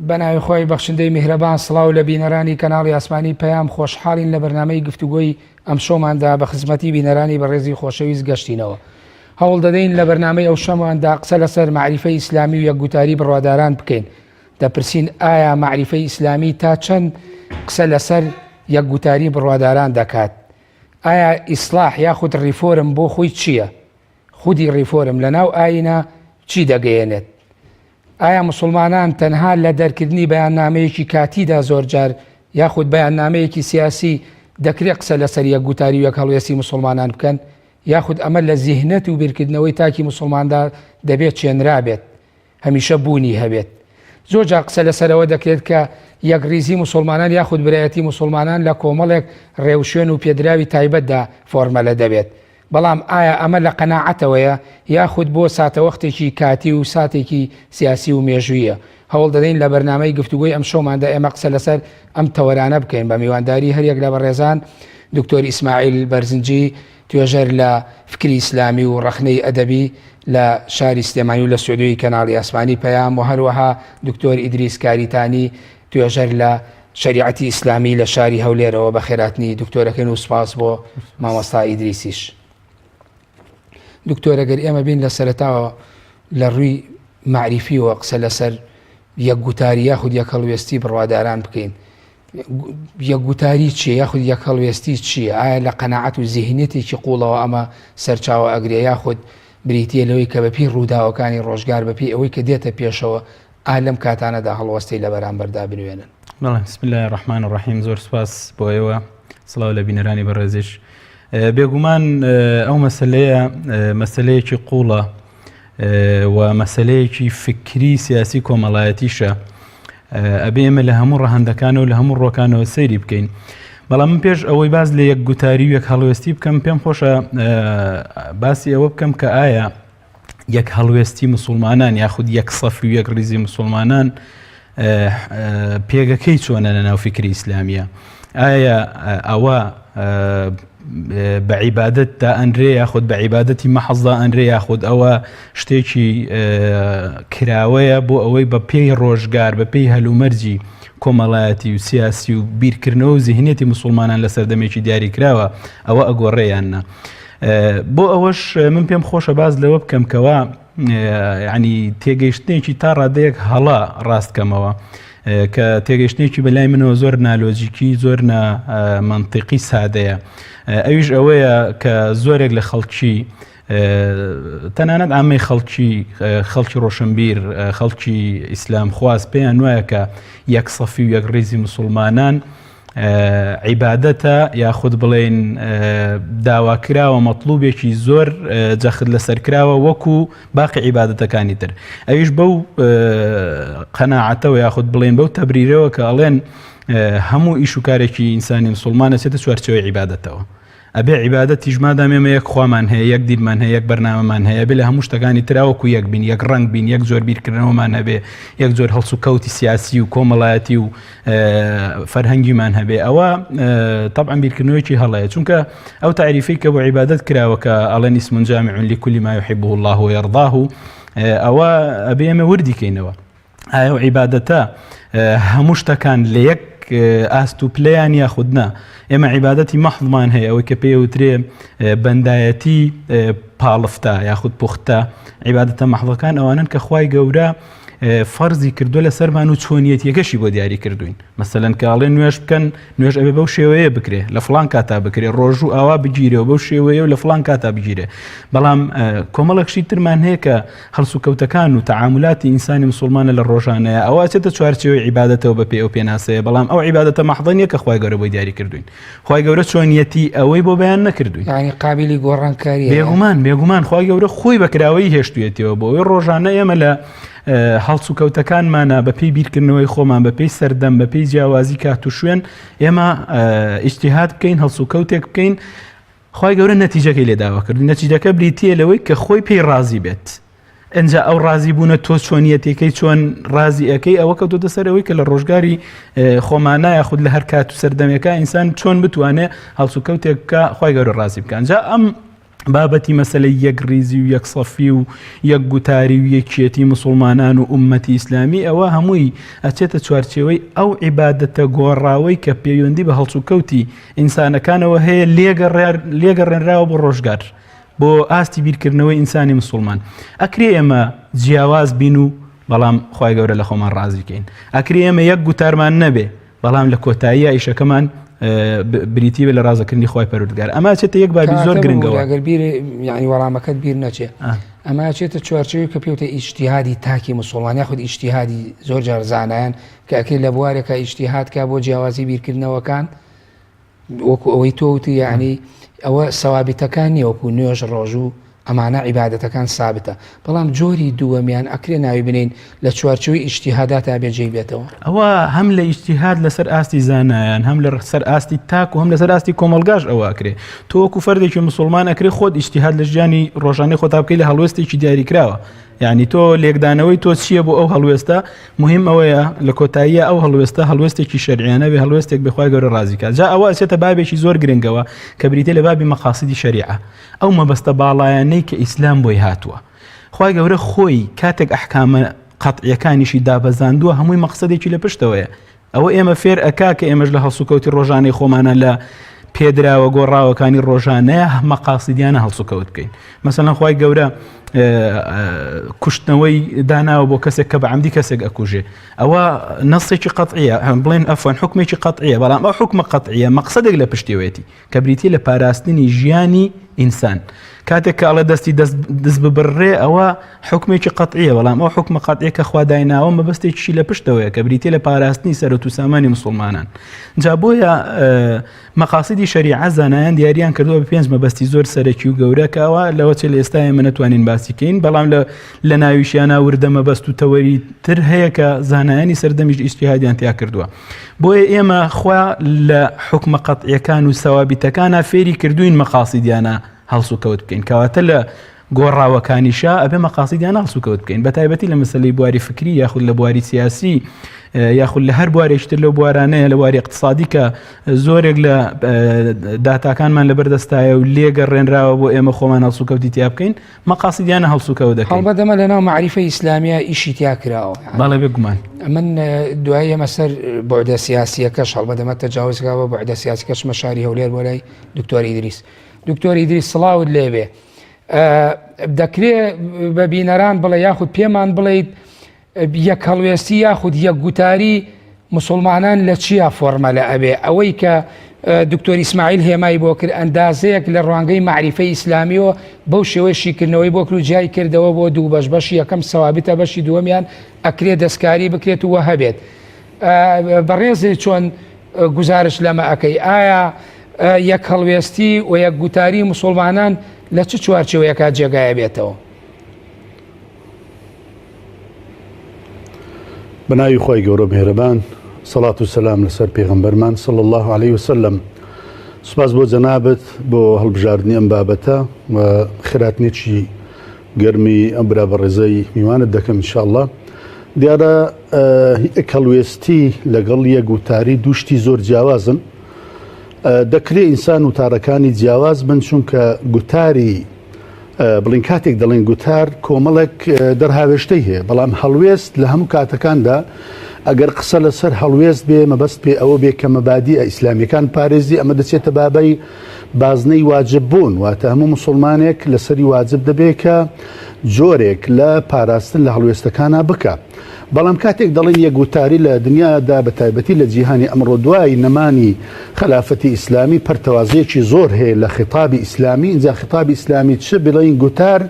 بەناوی خۆی بەخشندەی میهرەبان سڵاو لە بینەرانی کەناڵی ئاسمانی پەیام خۆشحاڵین لە بەرنامەی گفتوگۆی ئەمشەوماندا بە خزمەتی بینەرانی بەڕێزی خۆشەویست گەشتینەوە. هەوڵ دەدەین لە بەرنامەی ئەوشەماندا قسە لەسەر مەعریفەی ئیسلامی و یەکگوتاری بڕواداران بکەین. دەپرسین ئایا مەعریفەی ئیسلامی تا چەند قسە لەسەر یەکگوتاری بڕواداران دەکات؟ ئایا ئیسلاح یاخود ڕیفۆرم بۆ خۆی چییە؟ خودی ڕیفۆرم لەناو ئایینە چی دەگەیەنێت؟ ئایا موسڵمانان تەنها لە دەرکردنی بەیاننامەیەکی کاتیدا زۆرجار یاخود بەیاننامەیەکی سیاسی دەکرێت قسە لەسەر یەک گوتاری و یەک هەڵوێستی موسڵمانان بکەن یاخود ئەمە لە زیهنەت و بیرکردنەوەی تاکی موسڵماندا دەبێت چێنرابێت هەمیشە بوونی هەبێت؟ زۆر جار قسە لەسەر ئەوە دەکرێت کە یەکڕیزی موسڵمانان یاخود برایەتی موسڵمانان لە کۆمەڵێک ڕێوشوێن و پێدراوی تایبەتدا فۆرمەلە دەبێت بەڵام ئایا ئەمە لە قەناعەتەوەیە یاخود بۆ ساتەوەختێکی کاتی و ساتێکی سیاسی و مێژوویە؟ هەوڵ دەدەین لە بەرنامەی گفتوگۆی ئەمشەوماندا ئێمە قسە لەسەر ئەم تەوەرانە بکەین بە میوانداری هەریەک لە بەڕێزان دکتۆر ئیسماعیل بەرزنجی توێژەر لە فکری ئیسلامی و ڕەخنەی ئەدەبی لە شاری سلێمانی و لە ستۆدیۆی کەناڵی ئاسمانی پەیام و هەروەها دکتۆر ئیدریس کاریتانی توێژەر لە شەریعەتی ئیسلامی لە شاری هەولێرەوە بەخێراتنی دکتۆرەکەن و سپاس بۆ مامۆستا ئیدریسیش. دکتۆر ئەگەر ئێمە بین لە سەرەتاوە لە ڕووی مەعریفیەوە قسە لەسەر یەک گوتاری یاخود یەک هەڵوێستی بڕواداران بکەین یەک گوتاری چیە یاخود یەک هەڵوێستی چییە ئایا لە قەناعەت و زیهنیەتێکی قوڵەوە ئەمە سەرچاوە ئەگرێ یاخود بریتە لەوەی کە بەپی ڕووداوەکانی ڕۆژگار بەپی ئەوەی کە دێتە پێشەوە ئا لەم کاتانەدا هەڵوەستەی لە بەرامبەردا بنوێنن. بەڵێ بسم اللە الرحمن الرحیم زۆر سپاس بۆ ئێوە سڵاو لە بینەرانی بەڕێزیش بێگومان ئەو مەسلەیە مەسلەیەکی قوڵە و مەسلەیەکی فکری سیاسی کۆمەڵایەتیشە ئەبێ ئێمە لە هەموو ڕەهەندەکانەوە لە هەموو ڕۆکانەوە سەیری بکەین بەڵام من پێش ئەوەی باز لە یەک گوتاری و یەک هەڵوێستی بکەم پێم خۆشە باسی ئەوە بکەم کە ئایا یەک هەڵوێستی مسوڵمانان یاخود یەک سەفی و یەک ڕیزی مسوڵمانان پێگەکەی چۆنە لە ناو فکری ئیسلامیە ئایا ئەوە بە عیبادەت دا ئەنرێ یاخود بە عیبادەتی مەحەزدا ئەنرێ یاخود ئەوە شتێکی کراوەیە بۆ ئەوەی بە پێی ڕۆژگار بە پێی هەلومەرجی کۆمەڵایەتی و سیاسی و بیرکردنەوە و زیهنیەتی مسلمانان لە سەردەمێکی دیاری کراوە ئەوە ئەگۆڕێیان نا. بۆ ئەوەش من پێم خۆشە باز لەوە بکەم کەوا ینی تێگەیشتنێکی تا ڕادەیەک هەڵە ڕاستکەمەوە کە تێگەیشتنێکی بەلای منەوە زۆر نالۆجیکی زۆر نە منطقی سادەیە ئەویش ئەوەیە کە زۆرێک لە خەڵکی تەنانەت ئامەی خەڵکی خەڵکی ڕۆشنبیر خەڵکی ئیسلام خواز پێیان وایە کە یەک سەفی و یەک ڕیزی مسلمانان عیبادەتە یاخود بڵێین داواکراوە مەطلوبێکی زۆر جەخت لەسەر کراوە وەکو باقی عیبادەتەکانی تر ئەویش بەو قەناعەتەوە یاخود بڵێن بەو تەبریرەوە کە ئەڵێن هەموو ئیش و کارێکی ئینسانی مسلمانە چێتە چوارچێوەی عیبادەتەوە ئەبێ عیبادەتیش مادام ئێمە یەک خوامان هەیە، یەک دینمان هەیە، یەک بەرنامەمان هەیە، ئەبێ لە هەموو شتەکانی ترا وەکو یەک بین، یەک ڕەنگ بین، یەک جۆر بیرکردنەوەمان هەبێ، یەک جۆر هەڵسوکەوتی سیاسی و کۆمەڵایەتی و فەرهەنگیمان هەبێ. ئەوە تەبعەن بیرکردنەوەیەکی هەڵەیە، چونکە ئەو تاریفەی کە بۆ عیبادەت کراوە کە ئەڵێن اسم جامع لكل ما يحبه الله ويرضاه ئەوە ئەبێ ئێمە وردی کەینەوە. ئایا ئەو عیبادەتە هەموو شتەکان لە یەک ئاست و پلەیان یاخود نا ئێمە عیبادەتی مەحڵمان هەیە ئەوەی کە پێوترێ بەندایەتی پاڵفتە یاخود پوختە عیبادەتە مەحڵەکان ئەوانن کە خوای گەورە فەرزی کردو لە سەرمان و چۆنیەتیەکەشی بۆ دیاری کردوین مەسەلەن کە ئەڵێن نوێژ بکەن نوێژ ئەبێ بەو شێوەیە بکرێ لە فڵان کاتا بکرێ ڕۆژوو ئاوا بگیرێ و بەو شێوەیە و لە فڵان کاتا بگیرێ بەڵام کۆمەڵێک شتی ترمان هەیە کە هەڵسوکەوتەکان و تەعامولاتی ئینسانی مسوڵمانە لە ڕۆژانەیە ئەوە ئەچێتە چوارچێوەی عیبادەتەوە بە پێی ئەو پێناسەیە بەڵام ئەو عیبادەتە مەحضە نییە کە خوای گەورە بۆی دیاری کردوین خوای گەورە چۆنیەتی ئەوەی بۆ بەیان نەکردوین یعنی قابلی گۆڕانکاریە بێگومان بێگومان خوای گەورە خۆی بە کراوەیی هێشتوێتەوە بۆ ئەوەی ڕۆژانە ئێمە لە هەڵسوکەوتەکانمانە بە پێی بیرکردنەوەی خۆمان بە پێی سەردەم بە پێی جیاوازی کات و شوێن ئێمە ئیجتیهاد بکەین هەڵسوکەوتێک بکەین خوای گەورە نەتیجەکەی لێ داوا کردوین نەتیجەکە بریتییە لەوەی کە خۆی پێی ڕازی بێت ئەجا ئەو ڕازی بوونە تۆ چۆنیەتەکەی چۆن ڕازی ئەەکەی ئەوە کەوتۆتە سەر ئەوەی کە لە ڕۆژگاری خۆمانە یاخود لە هەر کات و سەردەمێکە ئینسان چۆن بتوانێ هەڵسوکەوتێک بکە خوای گەورە ڕازی بکەن جا ئەم بابەتی مەسەلەی یەک ڕیزی و یەک سەفی و یەک گوتاری و یەکیەتی موسوڵمانان و ئوممەتی ئیسلامی ئەوە هەمووی ئەچێتە چوارچێوەی ئەو عیبادەتە گۆڕاوەی کە پەیوەندی بە هەڵسوکەوتی ئینسانەکانەوە هەیە لێگەڕێنراوە بۆ ڕۆژگار بۆ ئاستی بیرکردنەوەی ئینسانی مسوڵمان ئەکرێ ئێمە جیاواز بین و بەڵام خوای گەورە لە خۆمان ڕازی کەین ئەکرێ ئێمە یەک گوتارمان نەبێ بەڵام لە کۆتاییە ئیشەکەمان بریتی بێ لە ڕازەکردنی خوای پەروەردگار ئەمە چێتە یەک بابی زۆر گرنگەوە گەر بیر یعنی وەڵامەکەت بیر نەچێ ئەمە چێتە چوارچێوی کە پێوتە ئیجتیهادی تاکی مسوڵمان یاخود ئیجتیهادی زۆر جار زانایان کە ئەکرێت لە بوارێکە ئیجتیهاد کا بۆ جیاوازی بیرکردنەوەکان وەکو ئەوەی تۆ وتی یەعنی ئەوە سەوابتەکان نیە وەکو نوێژ ڕۆژوو ئەمانە عیبادەتەکان سابتە بەڵام جۆری دووەمیان ئەکرێ ناوی بنێین لە چوارچێوەی ئیجتیهاداتا بێ جێی بێتەوە. ئەوە هەم لە ئیجتیهاد لەسەر ئاستی زانایان هەم لە سەر ئاستی تاک و هەم لەسەر ئاستی کۆمەڵگاش ئەوە ئەکرێ تۆ وەکو فەردێکی مسوڵمان ئەکرێ خۆت ئیجتیهاد لە ژیانی ڕۆژانەی خۆتا بکەی لە هەڵوێستێکی دیاریکراوە یعنی تۆ لێکدانەوەی تۆ چییە بۆ ئەو هەڵوێستە مهم ئەوەیە لە کۆتاییە ئەو هەڵوێستە هەڵوێستێکی شەرعیانە بێ هەڵوێستێک بخوای گەورە ڕازیکە جا ئەوە ئەچێتە بابێکی زۆر گرنگەوە کە بریتە لە بابی مەقاسیدی شەریعە ئەو مەبەستە باڵایانەی کە ئیسلام بۆی هاتووە خوای گەورە خۆی کاتێک ئەحکامە قەتعیەکانیشی دابەزاندووە هەمووی مەقسەدێکی لە پشتەوەیە ئەوە ئێمە فێر ئەکا کە ئێمەش لە هەڵسوکەوتی ڕۆژانەی خۆمانە لە پێدراوە گۆڕاوەکانی ڕۆژانەیە مەقاسیدیانە هەڵسوکەوت بکەین مەسەلەن خوای گەورە کوشتنەوەی داناوە بۆ کەسێک کە بە عەمدی کەسێک ئەکوژێ ئەوە نەسێکی قەتعیە هەم بڵێن ئەفەن حکمێکی قەتعیە بەڵام ئەو حکمە قەتعیە مەقسەدێک لە پشتیوەتی کە بریتیە لە پاراستنی ژیانی ئینسان کاتێک کە ئەڵێ دەستی دەست دز ببڕێ ئەوە حکمێکی قەتعیە بەڵام ئەو حکمە قەتعیە کە خوا دایناوە مەبەستێکی لە پشتەوەیە کە بریتیە لە پاراستنی سەرەت و سامانی مسلمانان جا بۆیە مەقاسیدی شەریعە زانایان دیاریان کردووە بە پێنج مەبەستی زۆر سەرەکی و گەورە کە ئەوە لەوە چێ لە ئێستا ئێمە نەتوانین باسی کەین بەڵام لە لە ناویشیانە وردە مەبەست و تەوەری تر هەیە کە زانایانی سەردەمیش ئیجتیهادیان تیا کردووە بۆیە ئێمە خوا لە حوکمە قەتعیەکان و سەوابیتەکانا فێری کردوین مەقاسیدیانە هەڵسوکەوت بکەین کەواتە لە گۆڕاوەکانیشا ئەبێ مەقاسیدیانە هەڵسوکەوت بکەین بە تایبەتی لە مەسەلەی بواری فکری یاخود لە بواری سیاسی یاخود لە هەر بوارێکی تر لەو بوارانەیە لە بواری اقتصادی کە زۆرێک لە داتاکانمان لەبەردەستایە و لێگەڕێنراوە بۆ ئێمە خۆمان هەڵسوکەوتی تیا بکەین مەقاسیدیانە هەڵسوکەوت دەکەین. هەڵبەت ئەمە لەناو مەعریفەی ئیسلامییا ئیشی تیا کراوە. بەڵێ بێگومان. ئەمن دوایی ئەمە سەر بوعدە سیاسییەکەش هەڵبەت ئەمە تەجاوز کراوە بە بوعدە سیاسیەکەش مە شاری هەولێر بۆ لای دکتۆر ئیدریس. دکتۆر ئیدریس سڵاوت لێبێ. دەکرێ بە بینەران بڵێ یاخود پێمان بڵێیت یەک هەڵوێستی یاخود یەک گوتاری موسوڵمانان لە چیا فۆرمەلە ئەبێ؟ ئەوەی کە دکتۆر ئیسماعیل هێمای بۆ کرد ئەندازەیەک لە ڕوانگەی مەعریفەی ئیسلامیەوە بەو شێوەی شیکردنەوەی بۆ کرد و جیای کردەوە بۆ دوو بەش بەشی یەکەم سەوابتە بەشی دووەمیان ئەکرێ دەستکاری بکرێت و هەبێت بەڕێزێ چۆن گوزارش لەمە ئەەکەی ئایا یەک هەڵوێستی و یەک گوتاری مسلمانان لە چ چوارچێوەیەکا جێگایە بێتەوە؟ بەناوی خوای گەورە مێرەبان سەڵات و سەلام لەسەر پێغەمبەرمان صلی الله علیه وسلم سوپاس بۆ جەنابت بۆ هەڵبژاردنی ئەم بابەتە و خێراتنێکی گەرمی ئەم برا بەڕێزەی میوانت دەکەم انشاءاللە دیارە یەک هەڵوێستی لەگەڵ یەک وتاری دووشتی زۆر جیاوازن دەکرێ ئینسان وتارەکانی جیاواز بن چونکە گوتاری بڵین کاتێک دەڵێن گوتار کۆمەڵێک دەرهاوێشتەی هەیە بەڵام هەڵوێست لە هەموو کاتەکاندا ئەگەر قسە لەسەر هەڵوێست بێ مەبەست پێ ئەوە بێ کە مەبادیە ئیسلامیەکان پارێزی ئەمە دەچێتە بابەی بازنەی واجب بوون واتە هەموو مسلمانێک لەسەری واجب دەبێت کە جۆرێک لە پاراستن لە هەڵوێستەکانە بکە. بەڵام کاتێک دەڵێن یەک وتاری لە دنیادا بە تایبەتی لە جیهانی ئەمڕۆ دوای نەمانی خەلافەتی ئیسلامی پەرتەوازەیەکی زۆر هەیە لە خیتابی ئیسلامی ئینجا خیتابی ئیسلامی چ بڵێین گوتار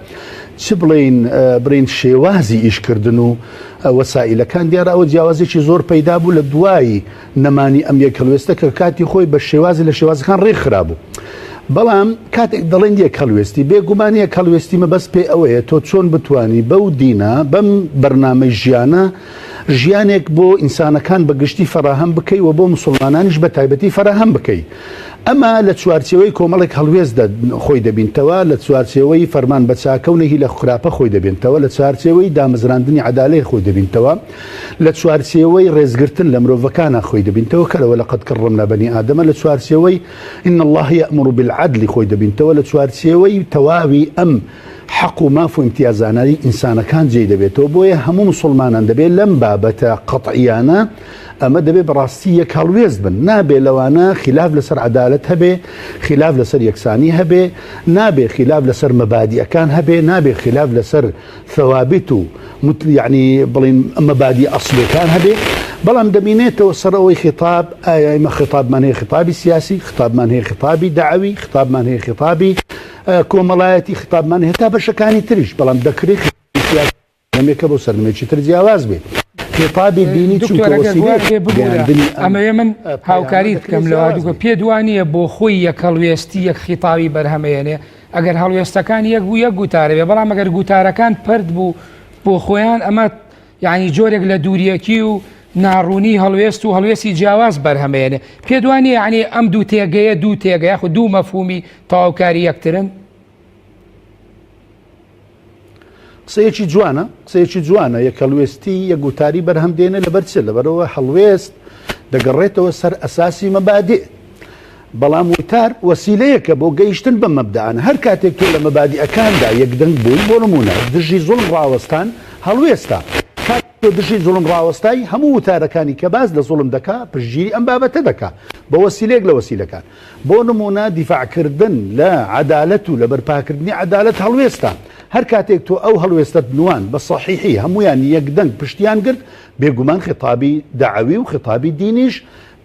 چ بڵێین بڵێین شێوازی ئیشکردن و وەسائیلەکان دیارە ئەوە جیاوازێکی زۆر پەیدا بوو لە دوای نەمانی ئەم یەک هەڵوێستە کە کاتی خۆی بە شێوازی لە شێوازەکان ڕێکخرابوو. بەڵام کاتێک دەڵێن یەک هەڵوێستی بێگومان یەک هەڵوێستی مەبەست پێ ئەوەیە تۆ چۆن بتانی بەو دینە بەم بەرنامەی ژیانە ژیانێک بۆ ئینسانەکان بە گشتی فەراهەم بکەی و بۆ مسلمانانیش بە تایبەتی فەراهەم بکەی. ئەمە لە چوارچێوەی کۆمەڵێک هەڵوێستدا خۆی دەبینتەوە، لە چوارچێوەی فەرمان بە چاکە و نەهی لە خراپە خۆی دەبینتەوە، لە چوارچێوەی دامەزراندنی عەدالەی خۆی دەبینتەوە، لە چوارچێوەی ڕێزگرتن لە مرۆڤەکانا خۆی دەبینتەوە کە لە ولقد کرمنا بنی آدم، لە چوارچێوەی ان اللە یامر بالعدل خۆی دەبینتەوە، لە چوارچێوەی تەواوی ئەم حەق و ماف و ئیمتیازانەی ئینسانەکان جێی دەبێتەوە. بۆیە هەموو موسوڵمانان دەبێت لەم بابەتە قەتعیانە ئەمە دەبێ بەڕاستی یەک هەڵوێست بن، نابێ لەوانە خیلاف لەسەر عەدالەت هەبێ، خیلاف لەسەر یەکسانی هەبێ، نابێ خیلاف لەسەر مەبادیئەکان هەبێ، نابێ خیلاف لەسەر ثوابت و یەعنی بڵێین مەبادیئە ئەسڵیەکان هەبێ، بەڵام دەمینێتەوە سەر ئەوەی خیتاب، ئایا ئێمە خیتابمان هەیە خیتابی سیاسی، خیتابمان هەیە خیتابی دەعەوی، خیتابمان هەیە خیتابی کۆمەڵایەتی، خیتابمان هەیە تا بەشەکانی تریش، بەڵام دەکرێ خیتابی سیاسی سەردەمێکە بۆ سەردەمێکی تر جیاواز بێت. خیتابی دینی چونکە دکتۆر ئەگەر وەسیلەیەکە بوار بێ ببورە گەیاندنی ئەم ئەمەوێ من پەیامە هاوکاریت دەکرێت بکەم لەوە جیاواز دوکە بێت. پێت وا نییە بۆ خۆی یەک هەڵوێستی یەک خیتابی بەرهەمەیەنێ ئەگەر هەڵوێستەکان یەک بوو یەک گوتارە بێ بەڵام ئەگەر گوتارەکان پەرت بوو بۆ خۆیان ئەمە یعنی جۆرێک لە دووریەکی و ناڕوونی هەڵوێست و هەڵوێستی جیاواز بەرهەمەیەنێ پێت وا نییە یعنی ئەم دوو تێگەیە دوو تێگە یاخود دوو مەفهومی تەواوکاری یەکترن؟ قسەیەکی جوانە قسەیەکی جوانە یەک هەڵوێستی یەک گوتاری بەرهەم دێنێ لەبەر چ لەبەرەوە هەڵوێست دەگەڕێتەوە سەر ئەساسی مەبادئ بەڵام وتار وەسیلەیەکە بۆ گەیشتن بە مەبدەئانە هەر کاتێک تۆ لە مەبادیئەکاندا یەکدەنگ بووی بۆ نمونە دژی زوڵم ڕاوەستان هەڵوێستە کاتێک تۆ دژی زوڵم ڕاوەستای هەموو وتارەکانی کە باس لە زوڵم دەکا پشتگیری ئەم بابەتە دەکا بە وەسیلەیەک لە وەسیلەکان بۆ نموونە دیفاعکردن لە عەدالەت و لە بەرپاکردنی عەدالەت هەڵوێستە، هەر کاتێک تۆ ئەو هەڵوێستەت نواند بە سەحیحی هەموویان یەکدەنگ پشتیان گرت، بێگومان خیتابی دەعەوی و خیتابی دینیش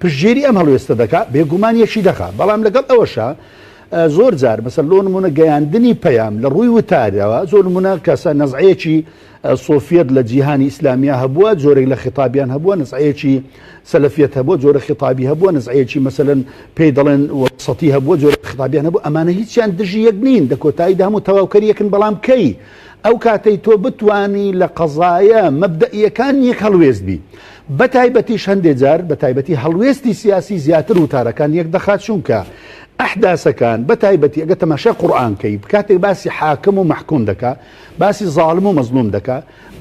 پشتگیری ئەم هەڵوێستە دەکا، بێگومان یەکی دەخا، بەڵام لەگەڵ ئەوەشا زۆر جار مەسەلەن لۆ نموونە گەیاندنی پەیام لە ڕووی وتارەوە زۆر نموونە کەسە نەزعەیەکی سۆفیەت لە جیهانی ئیسلامیا هەبووە، جۆرێک لە خیتابیان هەبووە، نەزعەیەکی سەلەفیەت هەبووە، جۆرە خیتابی هەبووە، نەزعەیەکی مەسەلەن پێی دەڵێن وەسەتی هەبووە، جۆرە خیتابیان هەبوو، ئەمانە هیچیان دژی یەک نین، دە کۆتاییدا هەموو تەواوکەری یەکن، بەڵام کەی؟ ئەو کاتەی تۆ بتوانی لە قەزایە مەبدەئیەکان یەک هەڵوێست بی، بە تایبەتیش هەندێ جار بە تایبەتی هەڵوێستی سیاسی زیاتر وتارەکان یەک دەخات، چونکە ئەحداسەکان بە تایبەتی ئەگەر تەماشای قورئان کەی کاتێک باسی حاکم و مەحکوم دەکا، باسی زاڵم و مەزڵوم دەکا،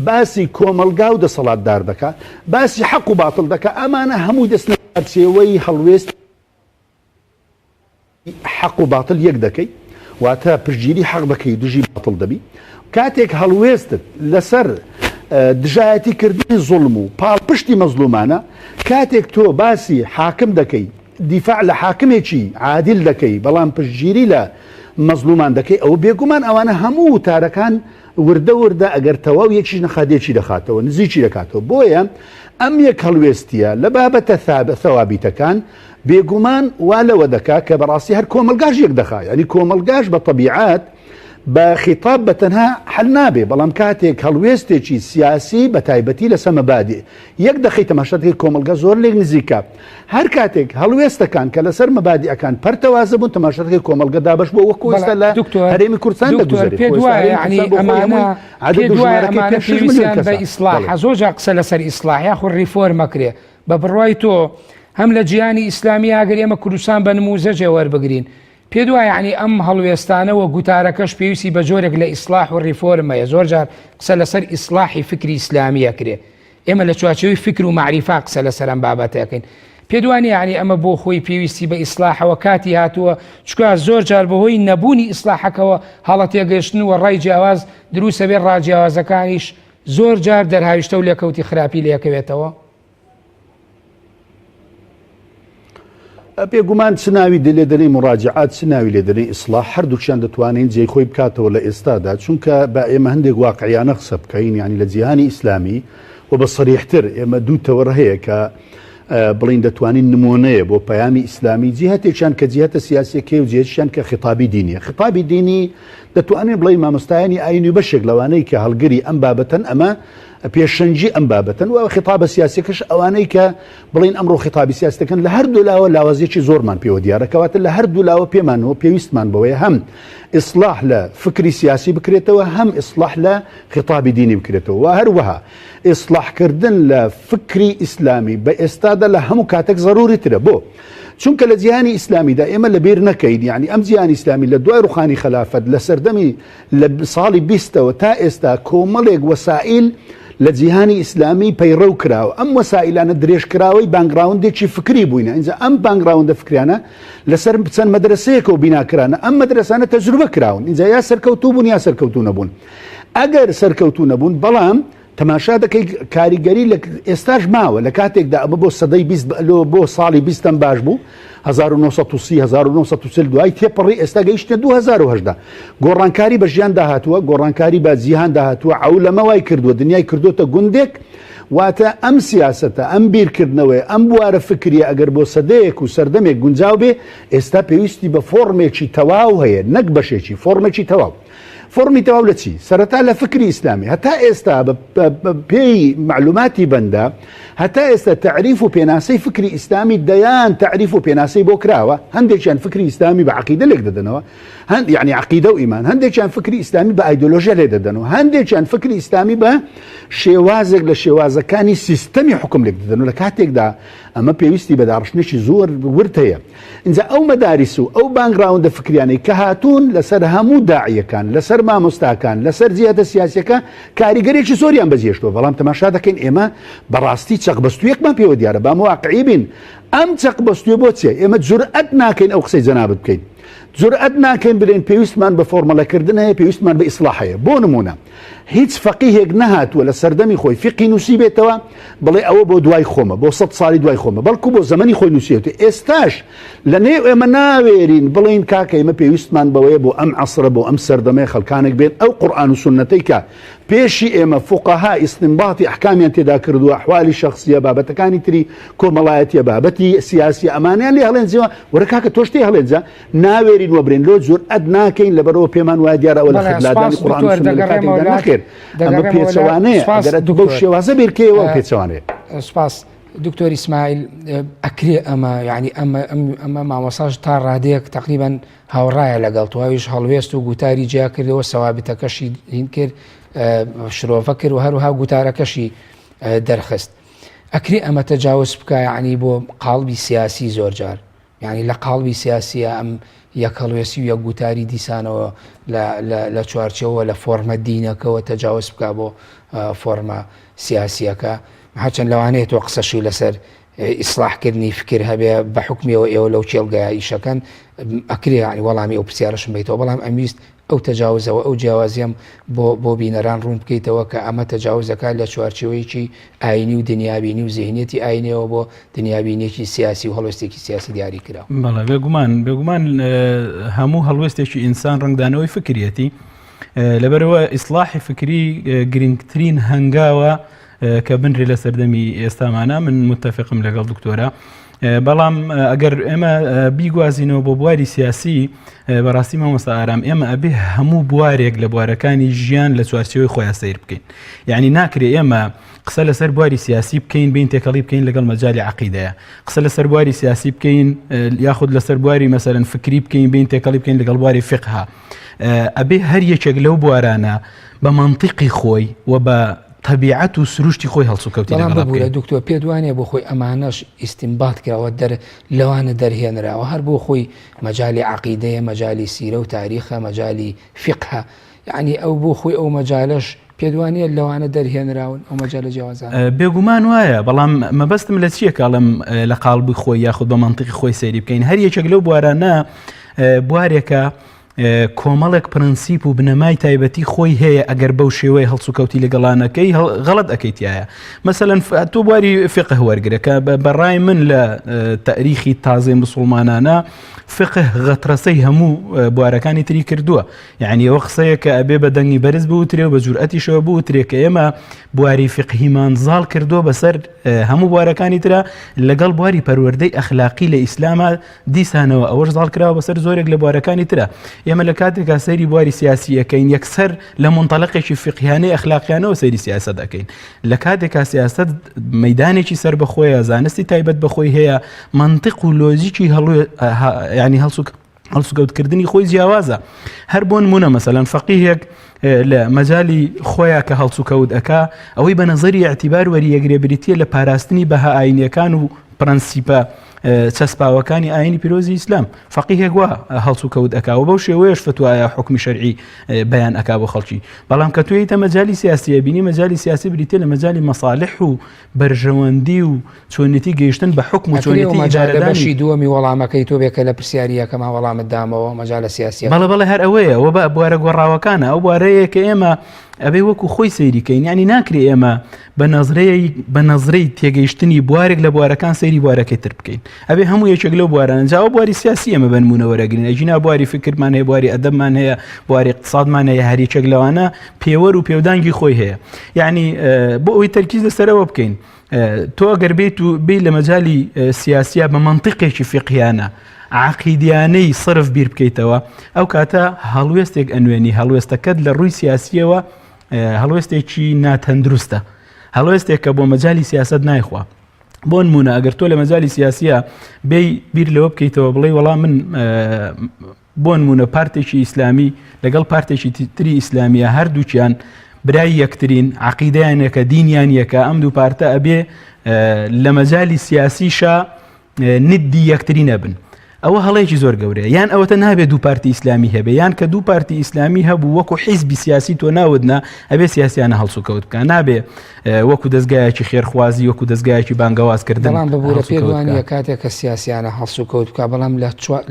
باسی کۆمەڵگا و دەسەڵاتدار دەکا، باسی حەق و باتڵ دەکا، ئەمانە هەمووی دەچنە چوارچێوەی هەڵوێستی حەق و باتڵ یەک دەکەی، واتە پشتگیری حەق دەکەی و دژی باتڵ دەبی. کاتێک هەڵوێستت لەسەر دژایەتی کردنی زوڵم و پاڵپشتی مەزڵومانە، کاتێک تۆ باسی حاکم دەکەی، دیفاع لە حاکمێکی عادیل دەکەی بەڵام پشتگیری لە مەزلومان دەکەی ئەوە بێگومان ئەوانە هەموو وتارەکان وردە وردە ئەگەر تەواو یەکیش نەخات یەکی دەخاتەوە نزیکی دەکاتەوە بۆیە ئەم یەک هەڵوێستیە لە بابەتە ثوابیتەکان بێگومان وا لەوە دەکا کە بەڕاستی هەر کۆمەلگاش یەک دەخا یعنی کۆمەلگاش بە تەبیعات بە خیتاب بە تەنها حەل نابێ بەڵام کاتێک هەڵوێستێکی سیاسی بە تایبەتی لەسەر مەبادی یەک دەخەی تەماشا دەکەی کۆمەڵگە زۆر لێک نزیکە هەر کاتێک هەڵوێستەکان کە لەسەر مەبادیەکان پەرتەوازە بوون تەماشا دەکەی کۆمەڵگە دابەش بووە وەکو ئێستا لە هەرێمی کوردستان دەگوزەرێ پێت وایە یعنی ئەمانە پێت وایە ئەمانە پێویستیان بە ئیسلاحە زۆر جار قسە لەسەر ئیسلاح یاخود ڕیفۆرم ئەکرێ بە بڕوای تۆ هەم لە جیهانی ئیسلامی ئەگەر ئێمە کوردستان بە نموزەجێ وەربگرین پێت وایە یەعنی ئەم هەڵوێستانە و گوتارەکەش پێویستی بە جۆرێک لە ئیسڵاح و ڕیفۆرم هەیە، زۆر جار قسە لەسەر ئیسڵاحی فکری ئیسلامی ئەکرێ، ئێمە لە چوارچێوەی فکر و مەعریفە قسە لەسەر ئەم بابەتە ئەکەین، پێت وا نییە یەعنی ئەمە بۆ خۆی پێویستی بە ئیسڵاحەوە کاتی هاتووە، چونکە زۆر جار بەهۆی نەبوونی ئیسڵاحەکەوە هەڵە تێگەیشتن و ڕای جیاواز دروست ئەبێ، ڕا جیاوازەکانیش زۆر جار دەرهاویشتە و لێکەوتی خراپی لێکەوێتەوە. بێگومان چ ناوی لێ دەنێی مراجعات چ ناوی لێ دەنێی ئیسڵاح هەردووکیان دەتوانین جێی خۆی بکاتەوە لە ئێستادا چونکە با ئێمە هەندێک واقعیانە قسە بکەین یعنی لە جیهانی ئیسلامی و بە سەریحتر ئێمە دوو تەوەر هەیە کە بڵین دەتوانین نمونەیە بۆ پەیامی ئیسلامی جیهتێکیان کە جیهتە سیاسیەکەی و جیهتیان کە خیتابی دینیە خیتابی دینی دەتوانین بڵێ مامۆستایانی ئاینی و بەشێک لەوانەی کە هەڵگری ئەم بابەتەن ئەمە پێشەنگی ئەم بابەتەن و خیتابە سیاسیەکەش ئەوانەی کە بڵین ئەمڕۆ خیتابی سیاسی دەکەن لە هەردوو لاوە لاوازیەکی زۆرمان پێوە دیارە کەواتە لە هەردوو لاوە پێمانەوە پێویستمان بەوەیە هەم ئیسلاح لە فکری سیاسی بکرێتەوە هەم ئیسلاح لە خیتابی دینی بکرێتەوە و هەروەها ئیسلاحکردن لە فکری ئیسلامی بە ئێستادا لە هەموو کاتێک زەروری ترە بۆ؟ چونکە لە جیهانی ئیسلامیدا ئێمە لە بیر نەکەین یعنی ئەم جیهانی ئیسلامی لە دوای ڕوخانی خەلافەت لە سەردەمی لە ساڵی بیستەوە تا ئێستا کۆمەڵێک وەسائیل لە جیهانی ئیسلامی پەیڕەو کراوە ئەم وەسائیلانە درێژکراوەی background ێکی فکری بووینە ئینجا ئەم background ە فکریانە لەسەر چەند مەدرسەیەکەوە بینا کرانە ئەم مەدرسانە تەجروبە کراون ئینجا یا سەرکەوتوو بوون یا سەرکەوتوو نەبوون ئەگەر سەرکەوتوو نەبوون بەڵام تەماشا دەکەی کاریگەری لە ئێستاش ماوە لە کاتێکدا ئەمە بۆ سەدەی 20 لۆ بۆ ساڵی بیستەم باش بوو 1930 1940 دوای تێپەڕی ئێستا گەیشتە 2010 گۆڕانکاری بە ژیان داهاتووە گۆڕانکاری بە جیهان داهاتووە عەولەمە وای کردووە دنیای کردوتە گوندێک واتە ئەم سیاسەتە ئەم بیرکردنەوەی ئەم بوارە فکریە ئەگەر بۆ سەدەیەک و سەردەمێک گونجاو بێ ئێستا پێویستی بە فۆرمێکی تەواو هەیە نەک بەشێکی فۆرمێکی تەواو فۆڕمی تەواو لە چی؟ سەرەتا لە فکری ئیسلامی هەتا ئێستا بە پێی مەعلوماتی بەندە هەتا ئێستا تەعریف و پێناسەی فکری ئیسلامی دەیان تەعریف و پێناسەی بۆ کراوە هەندێکیان فکری ئیسلامی بە عەقیدە لێک دەدەنەوە هەند یعنی عەقیدە و ئیمان هەندێکیان فکری ئیسلامی بە ئایدۆلۆژیا لێ دەدەنەوە هەندێکیان فکری ئیسلامی بە شێوازێک لە شێوازەکانی سیستەمی حکوم لێک دەدەنەوە لە کاتێکدا ئەمە پێویستی بە داڕشتنێکی زۆر ورد هەیە ئینجا ئەو مەداریس و ئەو background ە فکریانەی کە هاتوون لەسەر هەموو داعیەکان، لەسەر مامۆستاکان، لەسەر جیهەتە سیاسیەکە کاریگەرێکی زۆریان بەجێهێشتووە، بەڵام تەماشا دەکەین ئێمە بەڕاستی چەقبەستوویەکمان پێوە دیارە، با واقعی بین، ئەم چەقبەستوویە بۆ چیە؟ ئێمە جورئەت ناکەین ئەو قسەی جەنابت بکەین، جورئەت ناکەین بلێن پێویستمان بە فۆرمەلەکردن هەیە، پێویستمان بە ئیسڵاح هەیە، بۆ نموونە هیچ فەقیهێک نەهاتووە لە سەردەمی خۆی فیقهی نووسیبێتەوە بڵێ ئەوە بۆ دوای خۆمە بۆ سە ساڵی دوای خۆمە بەڵکو بۆ زەمەنی خۆی نووسیەتی ئێستاش لە نێو ئێمە ناوێرین بڵین کاکە ئێمە پێویستمان بەوەیە بۆ ئەم عەسرە بۆ ئەم سەردەمەیە خەڵکانێک بێن ئەو قورئان و سوننەتەی کە پێشی ئێمە فوقەها ئیستنباتی ئەحکامیان تێدا کردووە ئەحوالی شەخسیە بابەتەکانی تری کۆمەڵایەتیە بابەتی سیاسیە ئەمانیان لێ هەڵێنجەوە وەرە کاکە تۆش تێ هەڵێنجە ناوێرین وەبرێن لۆ جورئەت ناکەین لەبەرئەوە پێمان وایە دیارە ئەوە لە بەڵێ خەت لادانی سوپاس قورئان و دکتۆر سوننە لە دەگەڕێمەوە کاتێکدا لات نەخێر ئەمە دەگەڕێمەوە لات پێچەوانەیە سوپاس ئەگەر ئەتوو بەو دکتۆر شێوازە بیرکەیەوە ئەو پێچەوانەیە. سوپاس دکتۆر ئیسماعیل ئەکرێ ئەمە یعنی ئەمە ئەمە مامۆساش تا ڕادەیەک تقریبان هاوڕایە لەگەڵ تۆ ئەویش هەڵوێست و گوتاری جیا کردەوە سەوابتەکەشی هین کرد شرۆڤە کرد و هەروها گوتارەکەشی دەرخست ئەکرێ ئەمە تەجاوز بکە یعنی بۆ قاڵبی سیاسی زۆر جار یانی لە قاڵبی سیاسییە ئەم یەک هەڵوێستی و یەک گوتاری دیسانەوە لە چوارچێوە لە فۆرمە دینەکەوە تەجاوز بکا بۆ فۆرمە سیاسییەکە هەرچەند لەوانەیە تۆ قسەشی لەسەر ئیسلاحکردنی فکر هەبێ بە حکمیەوە ئێوە لەو کێڵگەیە ئیشەکەن ئەکرێ یانی وەڵامی ئەو پرسیارەشم بیتەوە بەڵام ئەمویست ئەو تەجاوزەوە ئەو جیاوازیەم بۆ بۆ بینەران ڕوون بکەیتەوە کە ئەمە تەجاوزەکات لە چوارچێوەیەکی ئاینی و دنیابینی و زیهنیەتی ئاینیەوە بۆ دنیابینیەکی سیاسی و هەڵوێستێکی سیاسی دیاری کراو. بەڵێ بێگومان بێگومان هەموو هەڵوێستێکی ئینسان ڕەنگدانەوەی فکریەتی لەبەرەوە ئیسلاحی فکری گرنگترین هەنگاوە کە بنرێ لە سەردەمی ئێستامانە من متفقم لەگەڵ دکتۆرە بەڵام ئەگەر ئێمە بیگوازینەوە بۆ بواری سیاسی بەڕاستی مامۆستا ئارام ئێمە ئەبێ هەموو بوارێک لە بوارەکانی ژیان لە چوارچێوەی خۆیان سیر بکەین یعنی ناکرێ ئێمە قسە لەسەر بواری سیاسی بکەین بین تێکەڵی بکەین لەگەڵ مەجای عقیدەیە قسە لەسەر بواری سیاسی بکەین یاخود لەسەر بواری مەسەرەن فکری بکەین بین تێکەڵی بکەین لەگەڵ بواری فقها ئەبێ هەر یەکێک لەو بوارانە بە منطقی خۆی و بە تەبیعەت و سروشتی خۆی هەڵسوکەوتی بەڵام لەگەڵا ببورە بکەین. دکتۆر پێت وانیە بۆ خۆی ئەمانەش ئیستینبات کراوە دەر لەوانە دەرهێنراوە هەر بۆ خۆی مەجالی عەقیدەیە مەجالی سیرە و تاریخە مەجالی فیقهە یەعنی ئەو بۆ خۆی ئەو مەجالەش پێت وانیە لەوانە دەرهێنراون ئەو مەجالە جیاوازانە؟ بێگومان وایە بەڵام مەبەستم لە چییە کە ئەڵێم لە قاڵبی خۆی یاخود بە مەنتیقی خۆی سەیری بکەین هەر یەکێک لەو بوارانە بوارێکە کۆمەڵێک پرەنسیپ و بنەمای تایبەتی خۆی هەیە ئەگەر بەو شێوەیە هەڵسوکەوتی لەگەڵانەکەی غەڵەت ئەکەی تایە مەسەلەن تۆ بواری فقه وەرگرە کە بەڕای من لە تاریخی تازەی مسلمانانە فقه غەترەسەی هەموو بوارەکانی تری کردووە یعنی ئەوە قسەیە کە ئەبێ بە دەنگی بەرز بوترێ و بە جورئەتیشەوە بوترێ کە ئێمە بواری فقهیمان زاڵ کردووە بەسەر هەموو بوارەکانی ترە لەگەڵ بواری پەروەردەی ئەخلاقی لە ئیسلامە دیسانەوە ئەوەش زاڵ کراوە بەسەر زۆرێک لە بوارەکانی ترە ئێمە لە کاتێکا سەیری بواری سیاسی ئەەکەین یەکسەر لە منتەلقێکی فقهیانەی ئەخلاقیانەوە سەیری سیاسەت ئەەکەین لە کاتێکا سیاسەت مەدانێکی سەر بەخۆیە زانستی تایبەت بەخۆی هەیە منطق و لۆجیکی هەڵ ینی هەڵسوک هەڵسوکەوتکردنی خۆی جیاوازە هەر بۆ نمونە مەسەلەن فەقیهێک لە مەجای خۆیان کە هەڵسوکەوت ئەک ئەوەی بە نظری اعتیبار وەریەگرێ بریتە لە پاراستنی بەها ئاینیەکان و پرەنسیپە. چەسپاوەکانی ئاینی پیرۆزی ئیسلام فەقیهێک وا هەڵسوکەوت ئەکا و بەو شێوەیەش فتوایە حوکمی شەرعی بەیان ئەکا بۆ خەڵکی بەڵام کە توێیتە مەجالی سیاسی ئەبینی مەجالی سیاسی بریتیە لە مەجالی مەسالح و بەرژەوەندی و چۆنێتی گەیشتن بە حوکم و چۆنێتی ئیدارەدانی بەشی دووەمی وەڵامەکەی تۆ بێ کە لە پرسیاری یەکەما وەڵامت دامەوە مەجالە سیاسیەکە. بەڵێ بەڵێ هەر ئەوەیە ئەوە بە بوارە گۆڕاوەکانە ئەو بوارەیە کە ئێمە ئەبێ وەکو خۆی سەیری کەین یانی ناکرێ ئێمە بە نەزرەی بە نەزرەی تێگەیشتنی بوارێک لە بوارەکان سەیری بوارەکەی تر بکەین ئەبێ هەموو یەکێک لەو بوارانە جا ئەو بواری سیاسی ئێمە بە نموونە وەرەگرین ئەگینا بواری فکرمان هەیە بواری ئەدەبمان هەیە بواری اقتصادمان هەیە هەر یەکێک لەوانە پێوەر و پێودانگی خۆی هەیە یعنی بۆ ئەوەی تەرکیز لەسەرەوە بکەین تۆ ئەگەر بێت و بێ لە مەجای سیاسیە بە منطقێکی فقیانە عقیدیانەی صرف بیر بکەیتەوە ئەو کاتە هەڵوێستێک ئەنوێنی هەڵوێستەکەت لە ڕووی سیاسیەوە هەڵوێستێکی ناتەندروستە هەڵوێستێک کە بۆ مەجای سیاست نایخوا بۆ نمونە ئەگەر تۆ لە مەجای سیاسیە بێ بیر لەوە بکەیتەوە بڵێ وەڵام من بۆ نموونە پارتێکی ئیسلامی لەگەڵ پارتێکی تری ئیسلامیە هەردووکیان برای یەکترین عقیدەیان یەکە دینیان یەکە ئەم دوو پارتە ئەبێ لە مەجای سیاسیشا ندی یەکتری نەبن ئەوە هەڵەیەکی زۆر گەورەیە یان ئەوەتە نابێت دوو پارتی ئیسلامی هەبێ یان کە دوو پارتی ئیسلامی هەبوو وەکو حیزبی سیاسی تۆ ناودنا ئەبێ سیاسیانە هەڵسوکەوت بکە نابێ وەکو دەستگایەکی خێرخوازی وەکو دەستگایەکی بانگەوازکردن بەڵام ببوورە پێت وانییە کاتێک کە سیاسیانە هەڵسوکەوت بکە بەڵام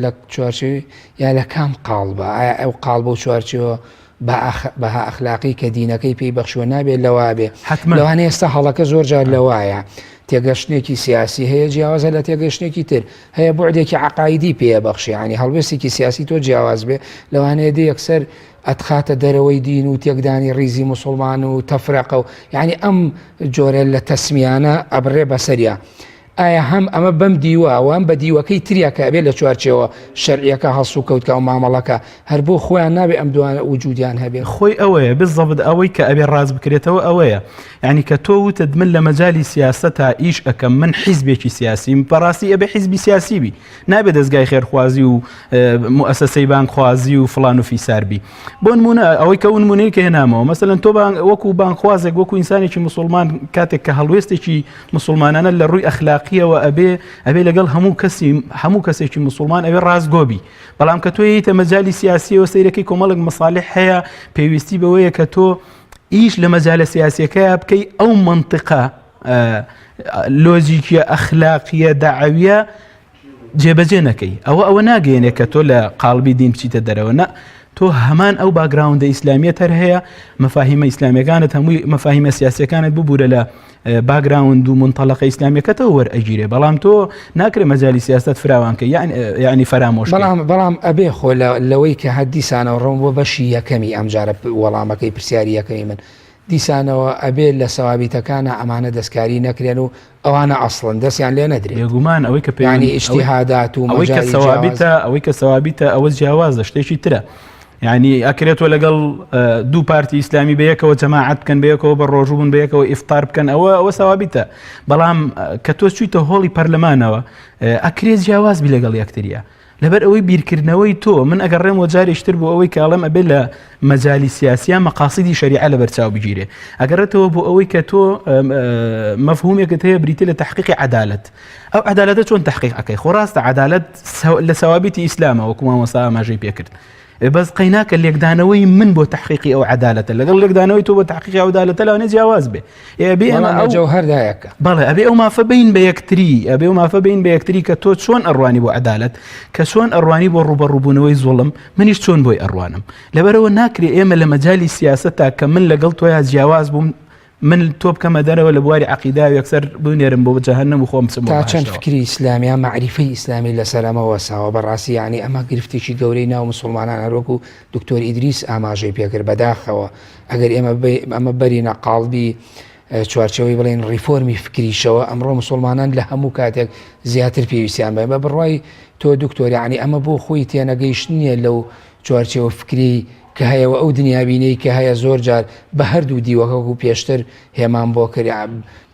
لە چوارچێوەی یا لە کام قاڵبە ئایا ئەو قاڵبە و چوارچێوە بەها ئەخلاقی کە دینەکەی پێی بەخشوە نابێت لەوا بێ حتمما لەوانەیە ئێستا هەڵەکە زۆر جار لەوایە تێگەشتنێکی سیاسی هەیە جیاوازە لە تێگەشتێکی تر هەیە بوعدێکی عقایدی پێ بەخشی ینی هەڵوێستێکی سیاسی تۆ جیاواز بێ لەوانەیە دێ یەکسەر ئەتخاتە دەرەوەی دین و تێکدانی ڕیزی موسڵمان و تەفرەقە و یعنی ئەم جۆرە لە تەسمیانە ئەبڕێ بەسەریا ئایا هەم ئەمە بەم دیوە و هەم بە دیوەکەی تریا کە ئەبێ لە چوارچێوە شەرعیەکە هەڵسوکەوت کا و مامەڵەکە هەر بۆ خۆیان نابێ ئەم دوانە وجودیان هەبێ؟ خۆی ئەوەیە بالضبط ئەوەی کە ئەبێ ڕاست بکرێتەوە ئەوەیە یعنی کە تۆ وتت من لە مەجالی سیاسەتا ئیش ئەکەم من حیزبێکی سیاسیم بەڕاستی ئەبێ حیزبی سیاسی بی نابێ دەزگای خێرخوازی و موئەسەسەی بانگخوازی و فڵان و فیسار بی بۆ نمونە ئەوەی کە ئەو نمونەی کە هێنامەوە مەسەلەن تۆ وەکو بانگخوازێک وەکو ئینسانێکی مسلمان کاتێک کە هەڵوێستێکی مسلمانانە لە ڕووی ئەخلاقیەوە ئەبێ ئەبێ لەگەڵ هەموو کەسی هەموو کەسێکی مسلمان ئەوێ ڕاستگۆبی بەڵام کە تۆ یتە مەجای سیاسیەوە سیرەکەی کۆمەڵک مەساالح هەیە پێویستی بەوەیە کە تۆ ئیش لە مەجالە سیاسیەکەیا بکەی ئەو منطقە لۆجیکیە ئەخلاقیە داعویە جێبەجێ نەکەی ئەوە ئەوە ناگەیەنێ کە تۆ لە قاڵبی دین بچیتە دەرەوە نە تۆ هەمان ئەو background ە ئیسلامیە تەر هەیە مەفاهیمە ئیسلامیەکانت هەمووی مەفاهیمە سیاسەکانت ببوورە لە background و منتەلەقە ئیسلامیەکەتەوە وەرئەگیرێ بەڵام تۆ ناکرێ مەجای سیاست فراوانکە یعنی فەرامۆش بەڵام بەڵام ئەبێ خۆ لەوەی کە هەر دیسانەوە ڕۆم بۆ بەشی یەکەمی ئەمجارە وەڵامەکەی پرسیاری یەکەمی من دیسانەوە ئەبێ لە سەوابیتەکانە ئەمانە دەستکاری نەکرێن و ئەوانە ئەسڵن دەستیان لێ نەدرێت. بێگومان ئەوەی کە پەیوەندی یانی ئیجتیهادات و ئەوەی کە مەجالی جیاواز. سەوابیتە ئەوەی کە سەوابیتە ئەوە جیاوازە شتێکی ترە یعنی ئەکرێت تۆ لەگەڵ دوو پارتی ئیسلامی بە یەکەوە جەماعەت بکەن بە یەکەوە بە ڕۆژوو بن بە یەکەوە ئیفتار بکەن ئەوە ئەوە سەوابیتە بەڵام کە تۆ چوویتە هۆڵی پەرلەمانەوە ئەکرێت جیاواز بی لەگەڵ یەکتریە لەبەر ئەوەی بیرکردنەوەی تۆ من ئەگەر ڕێم وە جارێکی تر بۆ ئەوەی کە ئەڵێم ئەبێ لە مەجالی سیاسیا مەقاسیدی شەریعە لەبەر چاو بگیرێ ئەگەڕێتەوە بۆ ئەوەی کە تۆ مەفهومێکت هەیە بریتە لە تحقیقی عەدالەت ئەو عەدالەتە چۆن تحقیق ئەکەی خۆ ڕاستە عەدالەت لە سەوابیتی ئیسلامە وەکو مامۆستا ئاماژەی پێکرد بەس قەیناکە لێکدانەوەی من بۆ تحقیقی ئەو عەدالەتە لەگەڵ لێکدانەوەی تۆ بۆ تحقیقی ئەو عەدالەتە لەوانەیە جیاواز بێ ئێ بێ ئێمە ئەو جەوهەردا یەکە بەڵێ ئەبێ ئەو مافە بین بە یەکتری ئەبێ ئەو مافە بین بە یەکتری کە تۆ چۆن ئەڕوانی بۆ عەدالەت کە چۆن ئەڕوانی بۆ ڕوبەڕووبوونەوەی زوڵم منیش چۆن بۆی ئەڕوانم لەبەرەوە ناکرێ ئێمە لە مەجای سیاسەتا کە من لەگەڵ تۆیا جیاواز بووم من تۆ بکەمە دەرەوە لە بواری عقیدا یەکسەر بنێرم بۆ جەهەنەم و خۆم بچم تا چەند فکری ئیسلامی یا مەعریفەی ئیسلامی لەسەر ئەمە وەساوە بەڕاستی یعنی ئەمە گرفتێکی گەورەی ناو مسلمانان هەروەکو دکتۆر ئیدریس ئاماژەی پێکرد بەداخەوە ئەگەر ئێمە ئەمە بەرینە قاڵبی چوارچەوەی بڵێن ڕیفۆرمی فکریشەوە ئەمڕۆ مسلمانان لە هەموو کاتێک زیاتر پێویستیان بە بە بڕوای تۆ دکتۆر یعنی ئەمە بۆ خۆی تێنەگەیشت نییە لەو چوارچێوە فکری کە هەیە و ئەو دنیابینەی کە هەیە زۆر جار بە هەردوو دیوەکە وەکو پێشتر هێمان بۆ کرد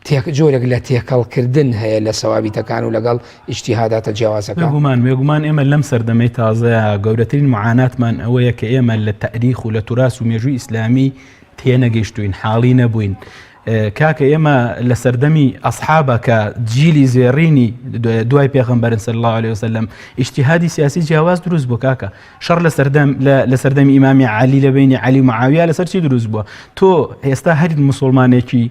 تێک جۆرێک لە تێکەڵکردن هەیە لە سەوابیتەکان و لەگەڵ ئیجتیهاداتە جیاوازەکان. بێگومان بێگومان ئێمە لەم سەردەمەی تازەیا گەورەترین معاناتمان ئەوەیە کە ئێمە لە تەئریخ و لە توراس و مێژووی ئیسلامی تێنەگەیشتووین حاڵی نەبووین. کاکە ئێمە لە سەردەمی ئەسحابە کە جیلی زێڕینی دوای پێغەمبەرن صلی الله علیه وسلم ئیجتیهادی سیاسی جیاواز دروست بوو کاکە شەڕ لە سەردەم لە سەردەمی ئیمامی عەلی لە بینی عەلی و معاویە لەسەر چی دروست بووە تۆ ئێستا هەر مسلمانێکی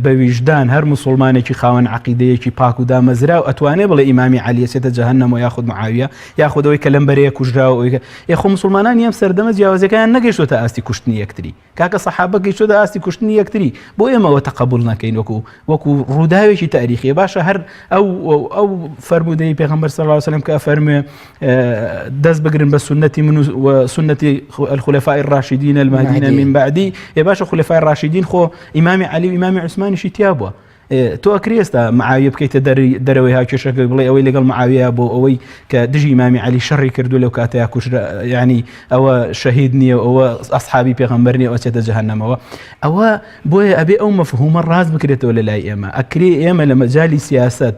بە ویژدان هەر مسلمانێکی خاوەن عقیدەیەکی پاک و دامەزراو ئەتوانێ بڵێ ئیمامی عەلی ئەچێتە جەهەنەمەوە یاخود معاویە یاخود ئەوەی کە لەم بەرەیە کوژراوە ئەوەی کە ئێ خۆ مسلمانانی ئەم سەردەمە جیاوازیەکەیان نەگەیشتۆتە ئاستی کوشتنی یەکتری کاکە سەحابە گەیشتۆتە ئاستی کوشتنی یەکتری بۆ ئێمە ئەوە تەقەبول نەکەین وەکو وەکو ڕووداوێکی تاریخی باشە هەر ئەو ئەو فەرموودەی پێغەمبەر صلی الله علیه وسلم کە ئەفەرموێ دەست بگرن بە سنەتی من و سنەتی الخلفاء الراشدین المهدیین من بعدی ئێ باشە خلفاء الراشدین خۆ ئیمامی عەلی و ئیمامی عوسمانیشی تیا بووە تۆ ئەکرێ ئێستا معاویە بکەیتە دەرەوەی هاوکێشەکە بڵێ ئەوەی لەگەڵ معاویە بۆ ئەوەی کە دژی ئیمامی عەلی شەڕی کردو لەو کاتەیا کوژرا یعنی ئەوە شەهید نییە ئەوە ئەسحابی پێغەمبەر نییە ئەچێتە جەهەنەمەوە ئەوە بۆیە ئەبێ ئەو مەفهومە ڕاست بکرێتەوە لە لای ئێمە ئەکرێ ئێمە لە مەجالی سیاست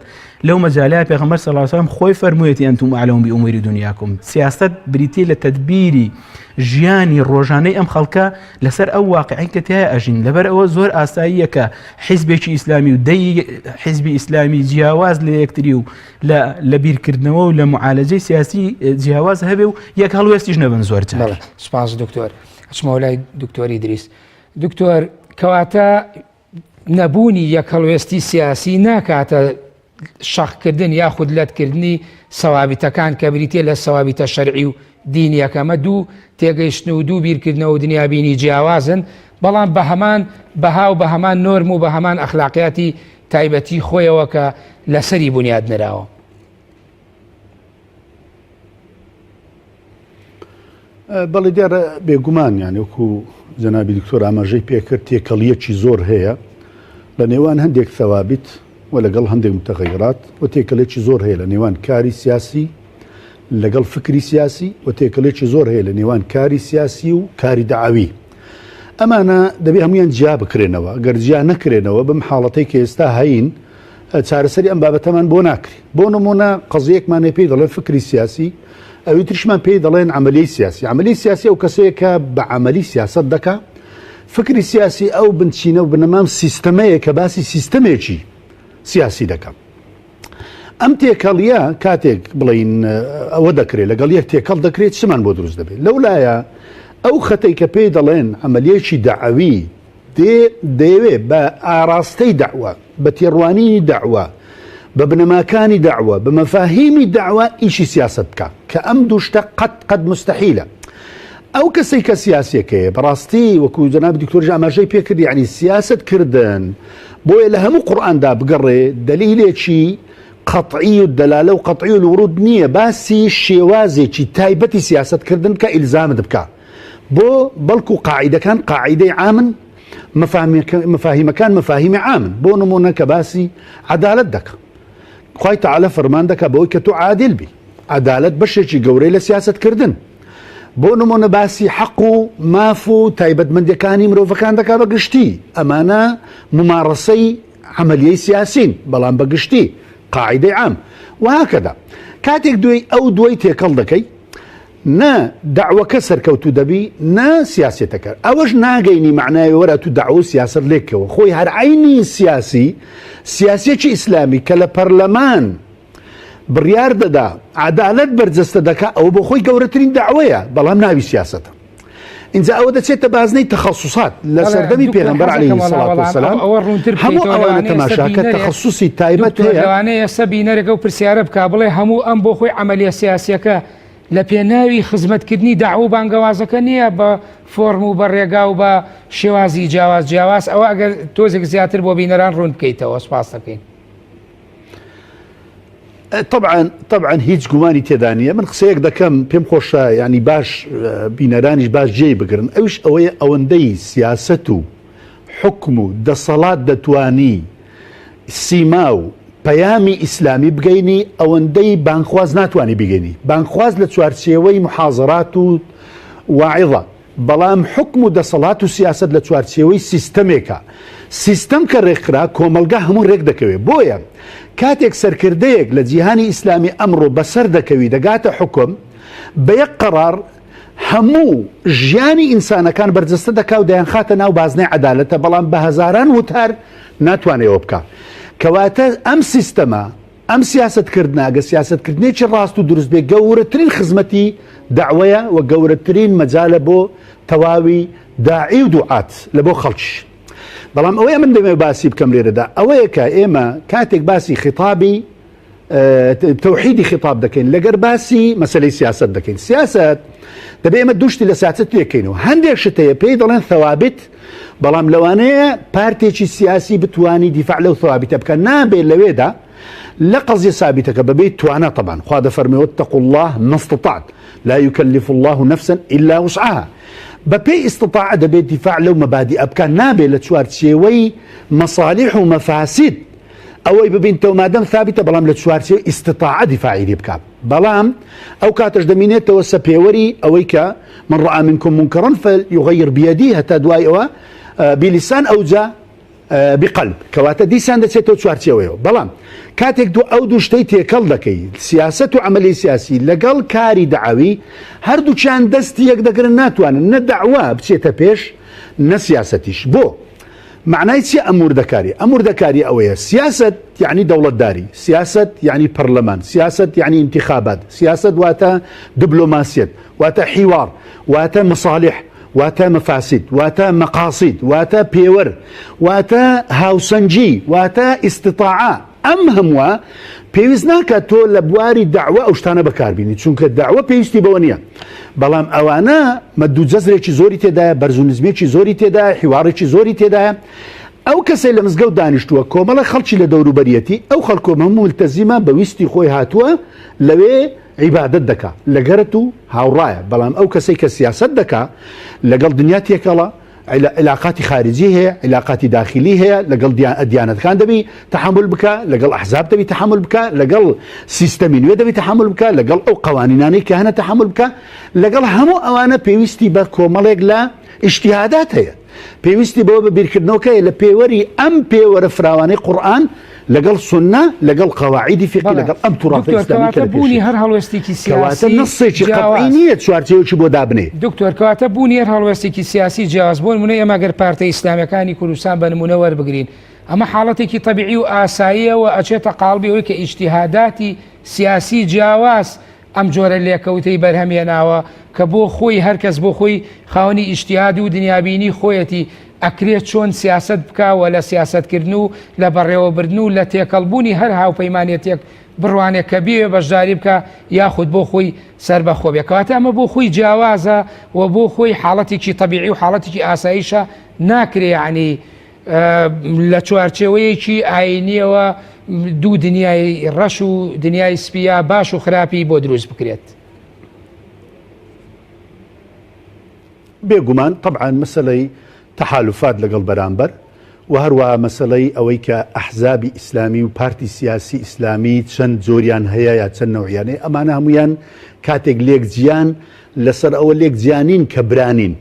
لەو مەجالەیە پێغەمبەر صلی الله علیه وسلم خۆی فەرموویەتی انتم اعلم بامور دنیاکم سیاست بریتیە لە تدبیری ژیانی ڕۆژانەی ئەم خەڵکە لەسەر ئەو واقعی کە تیایا ئەژین لەبەر ئەوە زۆر ئاساییە کە حیزبێکی ئیسلامی و دەی حیزبی ئیسلامی جیاواز لە یەکتری و لە لە بیرکردنەوە و لە معالەجەی سیاسی جیاواز هەبێ و یەک هەڵوێستیش نەبن زۆر جار. سپاس دکتۆر ئەچمەوە لای دکتۆری دریس دکتۆر کەواتە نەبوونی یەک هەڵوێستی سیاسی ناکاتە شەقکردن یاخود لەتکردنی سەوابتەکان کە بریتیە لە سەوابتە شەرعی و دینیەکە ئەمە دوو تێگەیشتن و دوو بیرکردنەوە و دنیابینی جیاوازن بەڵام بە هەمان بەها و بە هەمان نۆرم و بە هەمان ئەخلاقیاتی تایبەتی خۆیەوە کە لەسەری بونیاد نراوە. بەڵێ دیارە بێگومان یان وەکو جەنابی دکتۆر ئاماژەی پێکرد تێکەڵیەکی زۆر هەیە لە نێوان هەندێک ثوابت و لەگەڵ هەندێک متغیرات و تێکەڵێکی زۆر هەیە لە نێوان کاری سیاسی لەگەڵ فکری سیاسی و تێکەڵێکی زۆر هەیە لە نێوان کاری سیاسی و کاری دەعاوی ئەمانە دەبێ هەمویان جیا بکرێنەوە گەر جیا نەکرێنەوە بەم حاڵەتەی کە ئێستا هەین چارەسەری ئەم بابەتەمان بۆ ناکرێ. بۆ نموونە قەزیەکمان هەیە پێی دەڵێن فکری سیاسی، ئەوی تریشمان پێی دەڵێن عەمەلیەی سیاسی. عەمەلیەی سیاسی ئەو کەسەیە کە بە عەمەلی سیاسەت دەکا. فکری سیاسی ئەو بنچینە و بنەما و سیستەمەیە کە باسی سیستەمێکی سیاسی دەکا. ئەم تێکەڵیە کاتێک بڵین ئەوە دەکرێت لەگەڵ یەک تێکەڵ دەکرێت چمان بۆ دروست دەبێت لەو لایە ئەو خەتەی کە پێی دەڵێن عەمەلیەکی دەعەوی دێ دەیەوێ بە ئاراستەی دەعوە، بە تێڕوانینی دەعوە، بە بنەماکانی دەعوە، بە مەفاهیمی دەعوە ئیشی سیاسەت بکا، کە ئەم دوو شتە قەت قەت موستەحیلە. ئەو کەسەی کە سیاسیەکەیە بەڕاستی وەکو جەنابی دکتۆریش ئاماژەی پێ کرد یەعنی سیاسەت کردن بۆیە لە هەموو قورئاندا بگەڕێ دەلیلێکی قەتعی و دەلالە و قەتعی الورود نییە باسی شێوازێکی تایبەتی سیاسەت کردن بکە ئیلزامت بکا. بۆ بەڵکو قاعیدەکان قاعیدەی عامن مفاهیمەکان مفاهیمی عامن بۆ نمونە کە باسی عەدالەت دەکا خوای تەعالا فەرمان دەکا بەوەی کە تۆ عادل بی عەدالەت بەشێکی گەورەی لە سیاست کردن بۆ نمونە باسی حەق و ماف و تایبەتمەندەکانی مرۆڤەکان دەکا بە گشتی ئەمانە ممارەسەی عملیەی سیاسین بەڵام بە گشتی قاعدەی عام وهکذا کاتێک دوێی ئەو دوای تێکەڵ دەکەی نە دەعوەکە سەرکەوتوو دەبی نە سیاسەتەکە ئەوەش ناگەینی مەعنای وەرە تو دەعوە و سیاسەت لێکەوە خۆی هەر عەینی سیاسی سیاسیەکی ئیسلامی کە لە پەرلەمان بڕیار دەدا عەدالەت بەرجەستە دەکا ئەوە بۆ خۆی گەورەترین دەعوەیە بەڵام ناوی سیاسەتە اینجا ئەوە دەچێتە بازنەی تەخەسوسات لە سەردەمی پێغەمبەر عەلەیهی سەڵات وسەلام ئەوە ڕوونتر هەموو بکەیتەوە ئەوانە لەوانەیە ئێستا تەماشاکە بینەرێک تەخەسوسی تایبەت دکتۆر هەیە لەوانەیە ئێستا بینەرێک ئەو پرسیارە بکا بڵێ هەموو ئەم بۆ خۆی عەمەلیە سیاسیەکە لە پێناوی خزمەتکردنی دەعوە و بانگەوازەکە نییە بە فۆرم و بە ڕێگا و بە شێوازی جیاواز جیاواز ئەوە ئەگەر تۆزێک زیاتر بۆ بینەران ڕوون بکەیتەوە سپاس دەکەین. طبعا طبعا هیچ گومانی تێدا نییە من قسەیەک دەکەم پێم خۆشە ینی باش بینەرانیش باش جێی بگرن ئەوش ئەوەیە ئەوەندەی سیاست و حکم و دەسەڵات دەتوانی سیما و پەیامی ئیسلامی بگەینی ئەوەندەی بانگخواز ناتوانی بیگەینی بانگخواز لە چوارچێوەی محازەرات و واعظە بەڵام حوکم و دەسەڵات و سیاسەت لە چوارچێوەی سیستەمێکە سیستەم کە رێکخرا کۆمەڵگا هەموو رێک دەکەوێ بۆیە کاتێک سەرکردەیەک لە جیهانی ئیسلامی ئەمڕۆ بەسەر دەکەوی دەگاتە حوکم بە یەک قەڕار هەموو ژیانی ئینسانەکان بەرجەستە دەکا و دەیانخاتە ناو بازنەی عەدالەتە، بەڵام بە هەزاران وتار ناتوانێ ئەوە بکا. کەواتە ئەم سیستەمە، ئەم سیاسەتکردنە ئەگەر سیاسەتکردنێکی ڕاست و دروست بێ، گەورەترین خزمەتی دەعوەیە و گەورەترین مەجالە بۆ تەواوی داعی و دوعات لە بۆ خەڵکیش. بەڵام ئەوەی ئەمن دەمەوێ باسی بکەم لێرەدا ئەوەیە کە ئێمە کاتێک باسی خیتابی تەوحیدی خیتاب دەکەین لەگەر باسی مەسلەی سیاست دەکەین سیاست دەبێ ئێمە دوشتی لە سیاست لێکەینەوە هەندێک شت هەیە پێی دەڵێن ثوابت بەڵام لەوانەیە پارتێکی سیاسی بتوانی دیفاع لەو ثوابتە بکە نابێت لەوێدا لە قەزیە سابتەکە بەبێ توانا طبعا خوا دەفەرمێ واتقوا الله ما استطعت لا يكلف الله نفسا إلا وسعها بەپێی ئیستطاعە دەبێت دیفاع لەو مەبادیئە بکە نابێت لە چوارچێوەی مەسالیح و مەفاسید ئەوەی ببینتەوە مادەم ثابتە بەڵام لە چوارچێوەی ئیستطاعە دیفاعی لێ بکا بەڵام ئەو کاتەش دەمینێتەوە سە پێوەری ئەوەی کە من رأى منكم منكرا فليغير بيده هەتا دوای ئەوە بلسان ئەوجا بقلب کەواتە دیسان دەچێتەوە چوارچێوەیەوە بەڵام کاتێک دوو ئەو دوو شتەی تێکەڵ دەکەی سیاست و عملی سیاسی لەگەڵ کاری دەعوی هەردووکیان دەستی یەک دەگرن ناتوانن نە دەعوە بچێتە پێش نە سیاسەتیش بۆ مەعنای چیە ئەم وردەکاریە؟ ئەم وردەکاریە ئەوەیە سیاسەت یەعنی دەوڵەتداری، سیاسەت یەعنی پەرلەمان، سیاسەت یەعنی ئینتیخابات، سیاسەت واتە دبلۆماسیەت، واتە حیواڕ، واتە مەسالیح، واتە مەفاسید، واتە مەقاسید، واتە پێوەر، واتە هاوسەنگی، واتە ئیستیتاعە. ئەم هەمووە پێویست ناکات تۆ لە بواری دەعوە ئەو شتانە بەکاربینی چونکە دەعوە پێویستی بەوە نییە بەڵام ئەوانە مەد و جەزرێکی زۆری تێدایە بەرز و نزمێکی زۆری تێدایە حیواڕێکی زۆری تێدایە ئەو کەسەی لە مزگەوت دانیشتووە کۆمەڵە خەڵکی لە دەوروبەریەتی ئەو خەڵکۆ هەموو ملتەزیمە بە ویستی خۆی هاتووە لەوێ عیبادەت دەکا لەگەرت و هاوڕایە بەڵام ئەو کەسەی کە سیاسەت دەکا لەگەڵ دنیا تێکەڵە عیلاقاتی خارجی هەیە عیلاقاتی داخلی هەیە لەگەڵ دیانەتەکان دەبی تەحەمول بکە لەگەڵ ئەحزاب دەبی تەحەمول بکە لەگەڵ سیستەمی نوێ دەبی تەحەمول بکە لەگەڵ ئەو قوانینانەی کە هەنە تەحەمول بکە لەگەڵ هەموو ئەوانە پێویستی بە کۆمەڵێک لە ئیجتیهادات هەیە پێویستی بەوە بە بیرکردنەوەکەیە لە پێوەری ئەم پێوەرە فراوانەی قورئان لەگەڵ سوننە لەگەڵ قەواعیدی فیقهی لەگەڵ ئەم توڕاثە دکتۆر ئیسلامی کە کەواتە لە بوونی پێشێتی هەر هەڵوێستێکی کەواتە سیاسی نەصێکی قەتعی جیاواز نییە چوارچێوەکی بۆ دابنێ. دکتۆر کەواتە بوونی هەر هەڵوێستێکی سیاسی جیاواز بۆ نمونە ئێمە گەر پارتە ئیسلامیەکانی کوردستان بە نمونە وەربگرین ئەمە حاڵەتێکی تەبیعی و ئاساییە و ئەچێتە قاڵبی ئەوەی کە ئیجتیهاداتی سیاسی جیاواز ئەم جۆرە لێکەوتەی بەرهەم هێناوە کە بۆ خۆی هەر کەس بۆ خۆی خاوەنی ئیجتیهاد و دنیابینی خۆیەتی ئەکرێ چۆن سیاسەت بکا و لە سیاسەتکردن و لە بەڕێوەبردن و لە تێکەڵبوونی هەر هاوپەیمانێتیەک بڕوانێ کە بیەوێ بەشداری بکا یاخود بۆ خۆی سەربەخۆ بێ کەواتە ئەمە بۆ خۆی جیاوازە و بۆ خۆی حاڵەتێکی تەبیعی و حاڵەتێکی ئاساییشە ناکرێ یعنی لە چوارچێوەیەکی ئاینیەوە دوو دنیای ڕەش و دنیای سپیە باش و خراپی بۆ دروست بکرێت. بێگومان تەبعەن مەسەلەی تەحالوفات لەگەڵ بەرامبەر و هەروەها مەسەلەی ئەوەی کە ئەحزابی ئیسلامی و پارتی سیاسی ئیسلامی چەند جۆریان هەیە یا چەند نەوعیان هەیە ئەمانە هەموویان کاتێک لێک جیان لەسەر ئەوە لێک جیانین کە برانین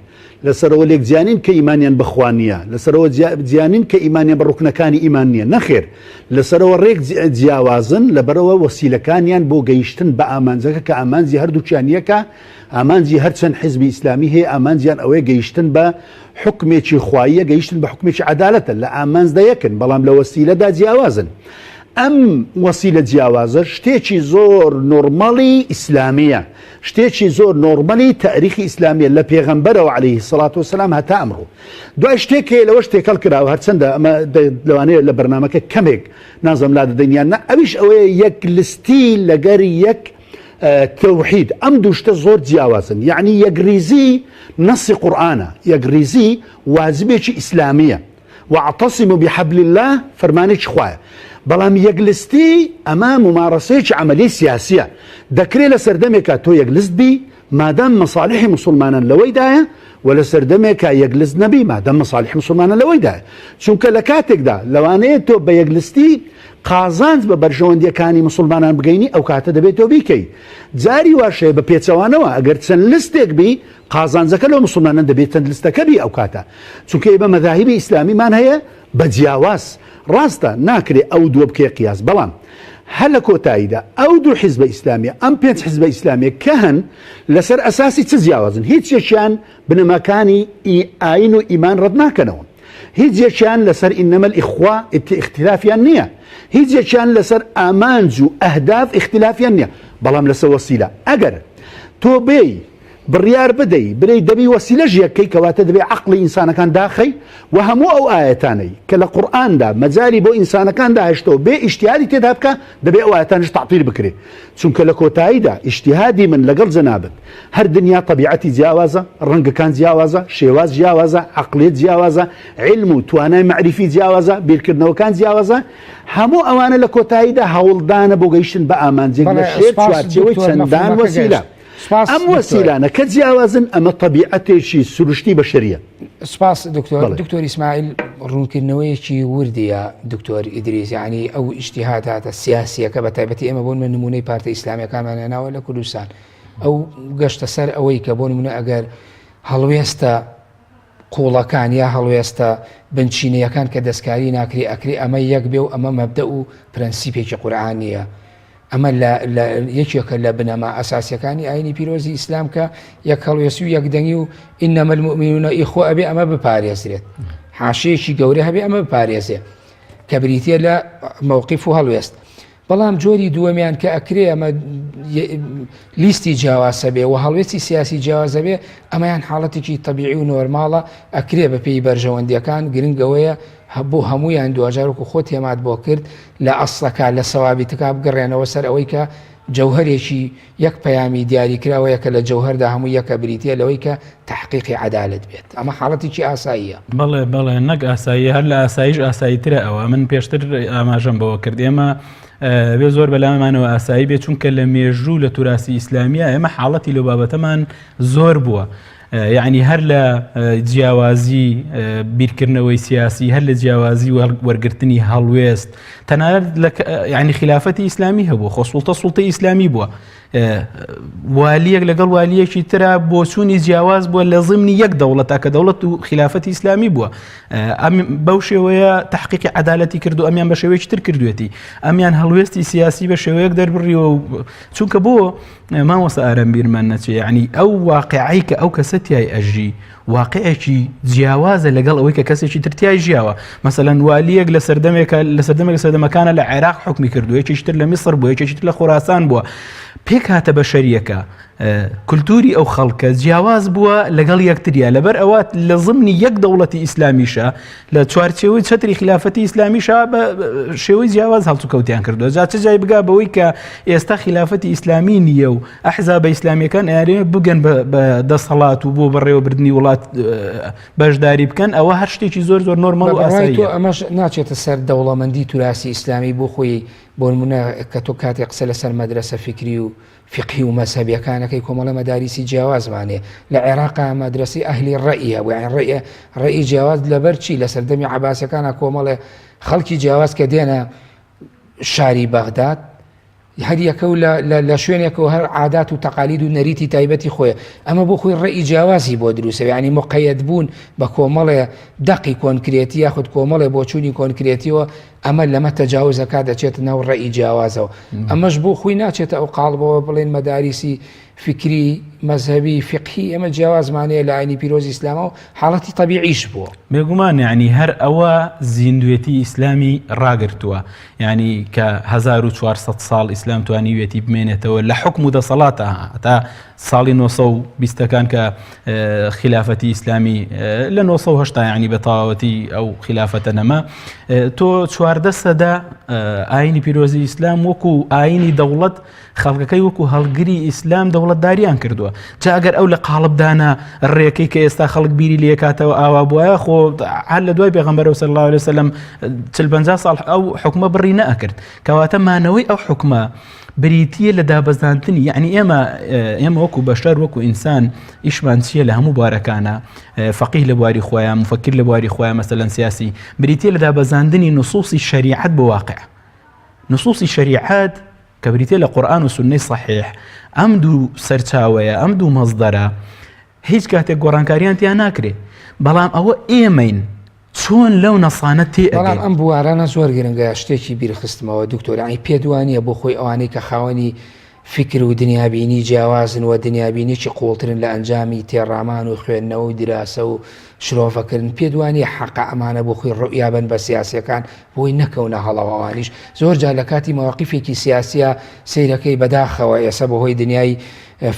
لەسەرەوە لێک جیانین کە ئیمانیان بەخوا نییە لەسەرەوە جیانین کە ئیمانیان بە ڕوکنەکانی ئیمان نییە نەخێر لەسەرەوە ڕێک جیاوازن لەبەرەوە وەسیلەکانیان بۆ گەیشتن بە ئامانجەکە کە ئامانجی هەردووکیان یەکە ئامانجی هەرچەند حزبی ئیسلامی هەیە ئامانجیان ئەوەیە گەیشتن بە حوکمێکی خواییە گەیشتن بە حوکمێکی عەدالەتە لە ئامانجدا یەکن بەڵام لە وەسیلەدا جیاوازن ئەم وەسیلە جیاوازە شتێکی زۆر نۆرمەڵی ئیسلامیە شتێکی زۆر نۆرمەلی تاریخی ئیسلامیە لە پێغەمبەرەوە عەلەیهی سەڵات وسلام هەتا ئەمڕۆ دوای شتێک هەیە لەوەش تێکەڵ کراوە هەرچەندە ئەمە لەوانەیە لە بەرنامەکە کەمێک نازم لا دەدەین یان نا ئەویش ئەوەیە یەک لستی لەگەر یەک تەوحید ئەم دوو شتە زۆر جیاوازن یعنی یەکریزی نەسی قورئانە یەکریزی واجبێکی ئیسلامیە واعتصموا بحبل الله فەرمانێکی خوایە بەڵام یەکلستی ئەمە ممارەسەیەکی عەمەلی سیاسیە دەکرێت لە سەردەمێکا تۆ یەکلست بی مادام مەسالیحی موسڵمانان لەوەیدایە و لە سەردەمێکا یەکلست نەبی مادام مەسالیحی موسڵمانان لەوەیدایە چونکە لە کاتێکدا لەوانەیە تۆ بە یەکلستی قازانج بە بەرژەوەندیەکانی موسڵمانان بگەینی ئەو کاتە دەبێت تۆ بیکەی جاری واش هەیە بە پێچەوانەوە ئەگەر چەند لستێک بی قازانجەکە لۆ موسڵمانان دەبێت چەند لستەکە بی ئەو کاتە چونکە ئێمە مەذاهیبی ئیسلامیمان هەیە بە جیاواز ڕاستە ناکرێ ئەو دووە بکەیە قیاس بەڵام. هەر لە کۆتاییدا ئەو دوو حیزبە ئیسلامیە، ئەم پێنج حیزبە ئیسلامیە کە هەن لەسەر ئەساسی چ جیاوازن؟ هیچ یەکیان بنەماکانی ئاین و ئیمان ڕەت ناکەنەوە. هیچ یەکیان لەسەر انما الاخوە ئیختلافیان نییە. هیچ یەکیان لەسەر ئامانج و ئەهداف ئیختلافیان نییە. بەڵام لەسەر وەسیلە. ئەگەر تۆ بێی بڕیار بدەی برێی دەبی وەسیلەش یەک کەی کەواتە دەبێ عەقڵی ئینسانەکان داخەی و هەموو ئەو ئایەتانەی کە لە قورئاندا مەجالی بۆ ئینسانەکان داهێشتەوە بێ ئیجتیهادی تێدا بکا دەبێ ئەو ئایەتانەش تەعتیل بکرێ چونکە لە کۆتاییدا ئیجتیهادی من لەگەڵ جەنابت هەر دنیا تەبیعەتی جیاوازە ڕەنگەکان جیاوازە شێواز جیاوازە عەقڵیەت جیاوازە عیلم و توانای مەعریفی جیاوازە بیرکردنەوەکان جیاوازە هەموو ئەوانە لە کۆتاییدا هەوڵدانە بۆ گەیشتن بە ئامانجێک لە بەڵێ ژێر سوپاس چوارچێوەی دکتۆر چەندان مەفهومەکە وەسیلە. گەشت. سپاس ئەم دکتۆر. وەسیلانە کە جیاوازن ئەمە تەبیعەتێکی سروشتی بەشەریە. سپاس دکتۆر. بەڵێ. دکتۆر ئیسماعیل ڕوونکردنەوەیەکی وردیە دکتۆر ئیدریس یعنی ئەو ئیجتیهاداتە سیاسیەکە بە تایبەتی ئێمە بۆ نمونە نمونەی پارتە ئیسلامیەکانمان هێناوە لە کوردستان ئەو گەشتە سەر ئەوەی کە بۆ نمونە ئەگەر هەڵوێستە قوڵەکان یا هەڵوێستە بنچینەیەکان کە دەستکاری ناکرێ ئەکرێ ئەمە یەک بێ و ئەمە مەبدەئ و پرەنسیپێکی قورئانیە ئەمە لە لە یەکێکە لە بنەما ئەساسیەکانی ئاینی پیرۆزی ئیسلام کە یەک هەڵوێستی و یەکدەنگی و انما المؤمنون اخوە ئەبێ ئەمە بپارێزرێت حاشەیەکی گەورە هەبێ ئەمە بپارێزێ کە بریتە لە مووقف و هەڵوێست بەڵام جۆری دووەمیان کە ئەکرێ ئەمە لیستی جیاوازە بێ و هەڵوێستی سیاسی جیاوازە بێ ئەمەیان حاڵەتێکی تەبیعی و نۆرماڵە ئەکرێ بە پێی بەرژەوەندیەکان گرنگەوەیە هەبوو هەمویان دوجار وەکو خۆت هێمات بۆ کرد لە ئەسڵەکە لە سەوابیتەکە بگەڕێنەوە سەر ئەوەی کە جەوهەرێکی یەک پەیامی دیاریکراوەیە کە لە جەوهەردا هەموو یەکە بریتیە لەوەی کە تەحقیقی عەدالەت بێت ئەمە حاڵەتێکی ئاساییە. بەڵێ بەڵێ نەک ئاساییە هەر لە ئاساییش ئاساییترە ئەوە من پێشتر ئاماژەم بەوە کرد ئێمە بێ زۆر بەلامانەوە ئاسایی بێ چونکە لە مێژوو لە توراسی ئیسلامیە ئێمە حاڵەتی لەو بابەتەمان زۆر بووە یعنی هەر لە جیاوازی بیرکردنەوەی سیاسی هەر لە جیاوازی وەرگرتنی هەڵوێست تەنانەت لە یعنی خلافەتی ئیسلامی هەبوو خۆ سوڵتە سوڵتەی ئیسلامی بووە والیەک لەگەڵ والیەکی ترا بۆچوونی جیاواز بووە لە زمنی یەک دەوڵەتە کە دەوڵەت و خلافەتی ئیسلامی بووە ئەم بەو شێوەیە تحقیقی عدالەتی کرد و ئەمیان بە شێوەیەکی تر کردوێتی ئەمیان هەڵوێستی سیاسی بە شێوەیەک دەربڕیوە و چونکە بۆ مامۆستا ئارام بیرمان نەچێ یعنی ئەو واقعی کە ئەو کەسە تای ئەژی واقعێکی جیاوازە لەگەڵ ئەوەی کە کەسێکی تر تای ژیاوە مەسەلەن والیەک لە سەردەمێکە لە سەردەمێک سەردەمەکانە لە عێراق حکمی کردو یەکێکی تر لە میسر بوو یەکێکی تر لە خۆراسان بووە پێکهاتە بەشەریەکە کولتوری ئەو خەڵکە جیاواز بووە لەگەڵ یەکتریا لەبەر ئەوە لە زمنی یەک دەوڵەتی ئیسلامیشە لە چوارچێوەی چەتری خلافەتی ئیسلامیشا بە شێوەی جیاواز هەڵسوکەوتیان کردووە جا چ جای بگا بەوەی کە ئێستا خلافەتی ئیسلامی نییە و ئەحزابە ئیسلامیەکان ئەیانەوێ بگەن بە دەسەڵات و بۆ بەڕێوەبردنی وڵات بەشداری بکەن ئەوە هەر شتێکی زۆر زۆر نۆرمەڵ و بەڕای تۆ ئاساییە. ئەمەش ناچێتە سەر دەوڵەمەندی توراسی ئیسلامی بۆ خۆی بۆ نمونە کە تۆ کاتێ قسە لەسەر مەدرەسە فیکری و فیقهی و مەزهەبیەکانەکەی کۆمەڵە مەداریسی جیاوازمان هەیە لە عێراقا مەدرەسەی ئەهلی ڕەئی هەبوو یانی ڕەئی ڕەئی جیاواز لەبەر چی لە سەردەمی عەباسەکانە کۆمەڵێ خەڵکی جیاواز کە دێنە شاری بەغداد هەر یەکە و لە شوێنێکەوە هەر عادات و تەقالید و نەریتی تایبەتی خۆیە ئەمە بۆ خۆی ڕێی جیاوازی بۆ دروستە یعنی مقەیەت بوون بە کۆمەڵێ دەقی کۆنکرێتی یاخود کۆمەڵێ بۆچوونی کۆنکرێتیەوە ئەمە لەمە تەجاوز ئەکات دەچێتە ناو ڕەئی جیاوازەوە ئەمەش بۆ خۆی ناچێتە ئەو قاڵبەوە بڵێن مەداریسی فیکری مەزهەبی فیقهی ئێمە جیاوازمان هەیە لە ئاینی پیرۆزی ئیسلامەوە حاڵەتی تەبیعیش بووە. بێگومان یانی هەر ئەوە زیندوێتی ئیسلامی ڕاگرتووە یانی کە 1400 ساڵ ئیسلام توانیویەتی بمێنێتەوە لە حوکم و دەسەڵاتە هەتا ساڵی نۆ سەد و بیستەکان کە خیلافەتی ئیسلامی لە 980 یعنی بە تەواوەتی ئەو خیلافەتە نەما تۆ 14 سەدە ئاینی پیرۆزی ئیسلام وەکو ئاینی دەوڵەت خەڵکەکەی وەکو هەڵگری ئیسلام دەوڵەتداریان کردووە جا ئەگەر ئەو لە قاڵبدانە ڕێکەی کە ئێستا خەڵک بیری لێکاتەوە ئاوا بواە خۆ هەر لە دوای پێغەمبەر صلی الله عليه وسلم 40 ساڵ ئەو حکومە بڕی نەئەکرد کەواتە مانەوەی ئەو حکومە بریتییە لە دابەزاندنی یعنی ئێمە ئێمە وەکو بەشەر وەکو ئینسان ئیشمان چییە لە هەموو بوارەکانە فەقیه لە بواری خۆیان مفکر لە بواری خۆیان مەسەلەن سیاسی بریتییە لە دابەزاندنی نصوصی شەریعەت بۆ واقع نصوصی شەریعەت کە بریتییە لە قورئان و سوننەی صحیح ئەم دوو سەرچاوەیە ئەم دوو مەصدەرە هیچ کاتێک گۆڕانکاریان تیا ناکرێ بەڵام ئەوە ئێمەین. چۆن لەو نەسانە تێ بەڵام ئەم بوارانە زۆر گرنگە شتێکی بیرخستمەوە دکتۆر یانی پێت وانییە بۆ خۆی ئەوانەی کە خاوەنی فیکر و دنیابینی جیاوازن و دنیابینیی قووڵترن لە ئەنجامی تێڕامان و خوێندنەوە و دیراسە و شرۆڤەکردن پێت وانییە حەقە ئەمانە بۆ خۆی ڕوئیا بن بە سیاسیەکان بۆی نەکەونە هەڵەوە ئەوانیش زۆر جار لە کاتی مەواقیفێکی سیاسیە سەیرەکەی بەداخەوە ئێسە بەهۆی دنیای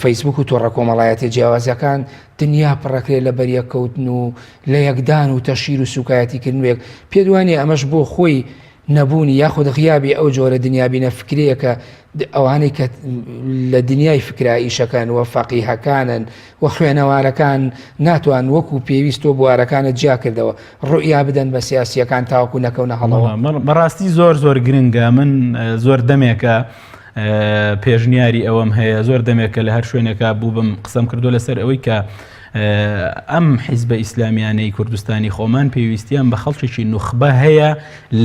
فەیسبوک و تۆڕە کۆمەڵایەتیە جیاوازەکان دنیا پڕەکرێ لە بەریەککەوتن و لە یەکدان و تەشهیر و سوکایەتی کردن و یەک پێت وانیە ئەمەش بۆ خۆی نەبوونی یاخود غیابی ئەو جۆرە دنیابینە فکرەیە کە ئەوانەی کە لە دنیای فکرا ئیشەکەن و فەقیهەکانن و خوێنەوارەکان ناتوان وەکو پێویست و بوارەکانت جیا کردەوە ڕوئیا بدەن بە سیاسیەکان تاوەکو نەکەونە هەڵەوە. بەڕاستی زۆر زۆر گرنگە من زۆر دەمێکە پێشنیاری ئەوەم هەیە زۆر دەمێکە لە هەر شوێنێکا بووبم قسەم کردو لەسەر ئەوەی کە ئەم حیزبە ئیسلامیانەی کوردستانی خۆمان پێویستیان بە خەڵکێکی نوخبە هەیە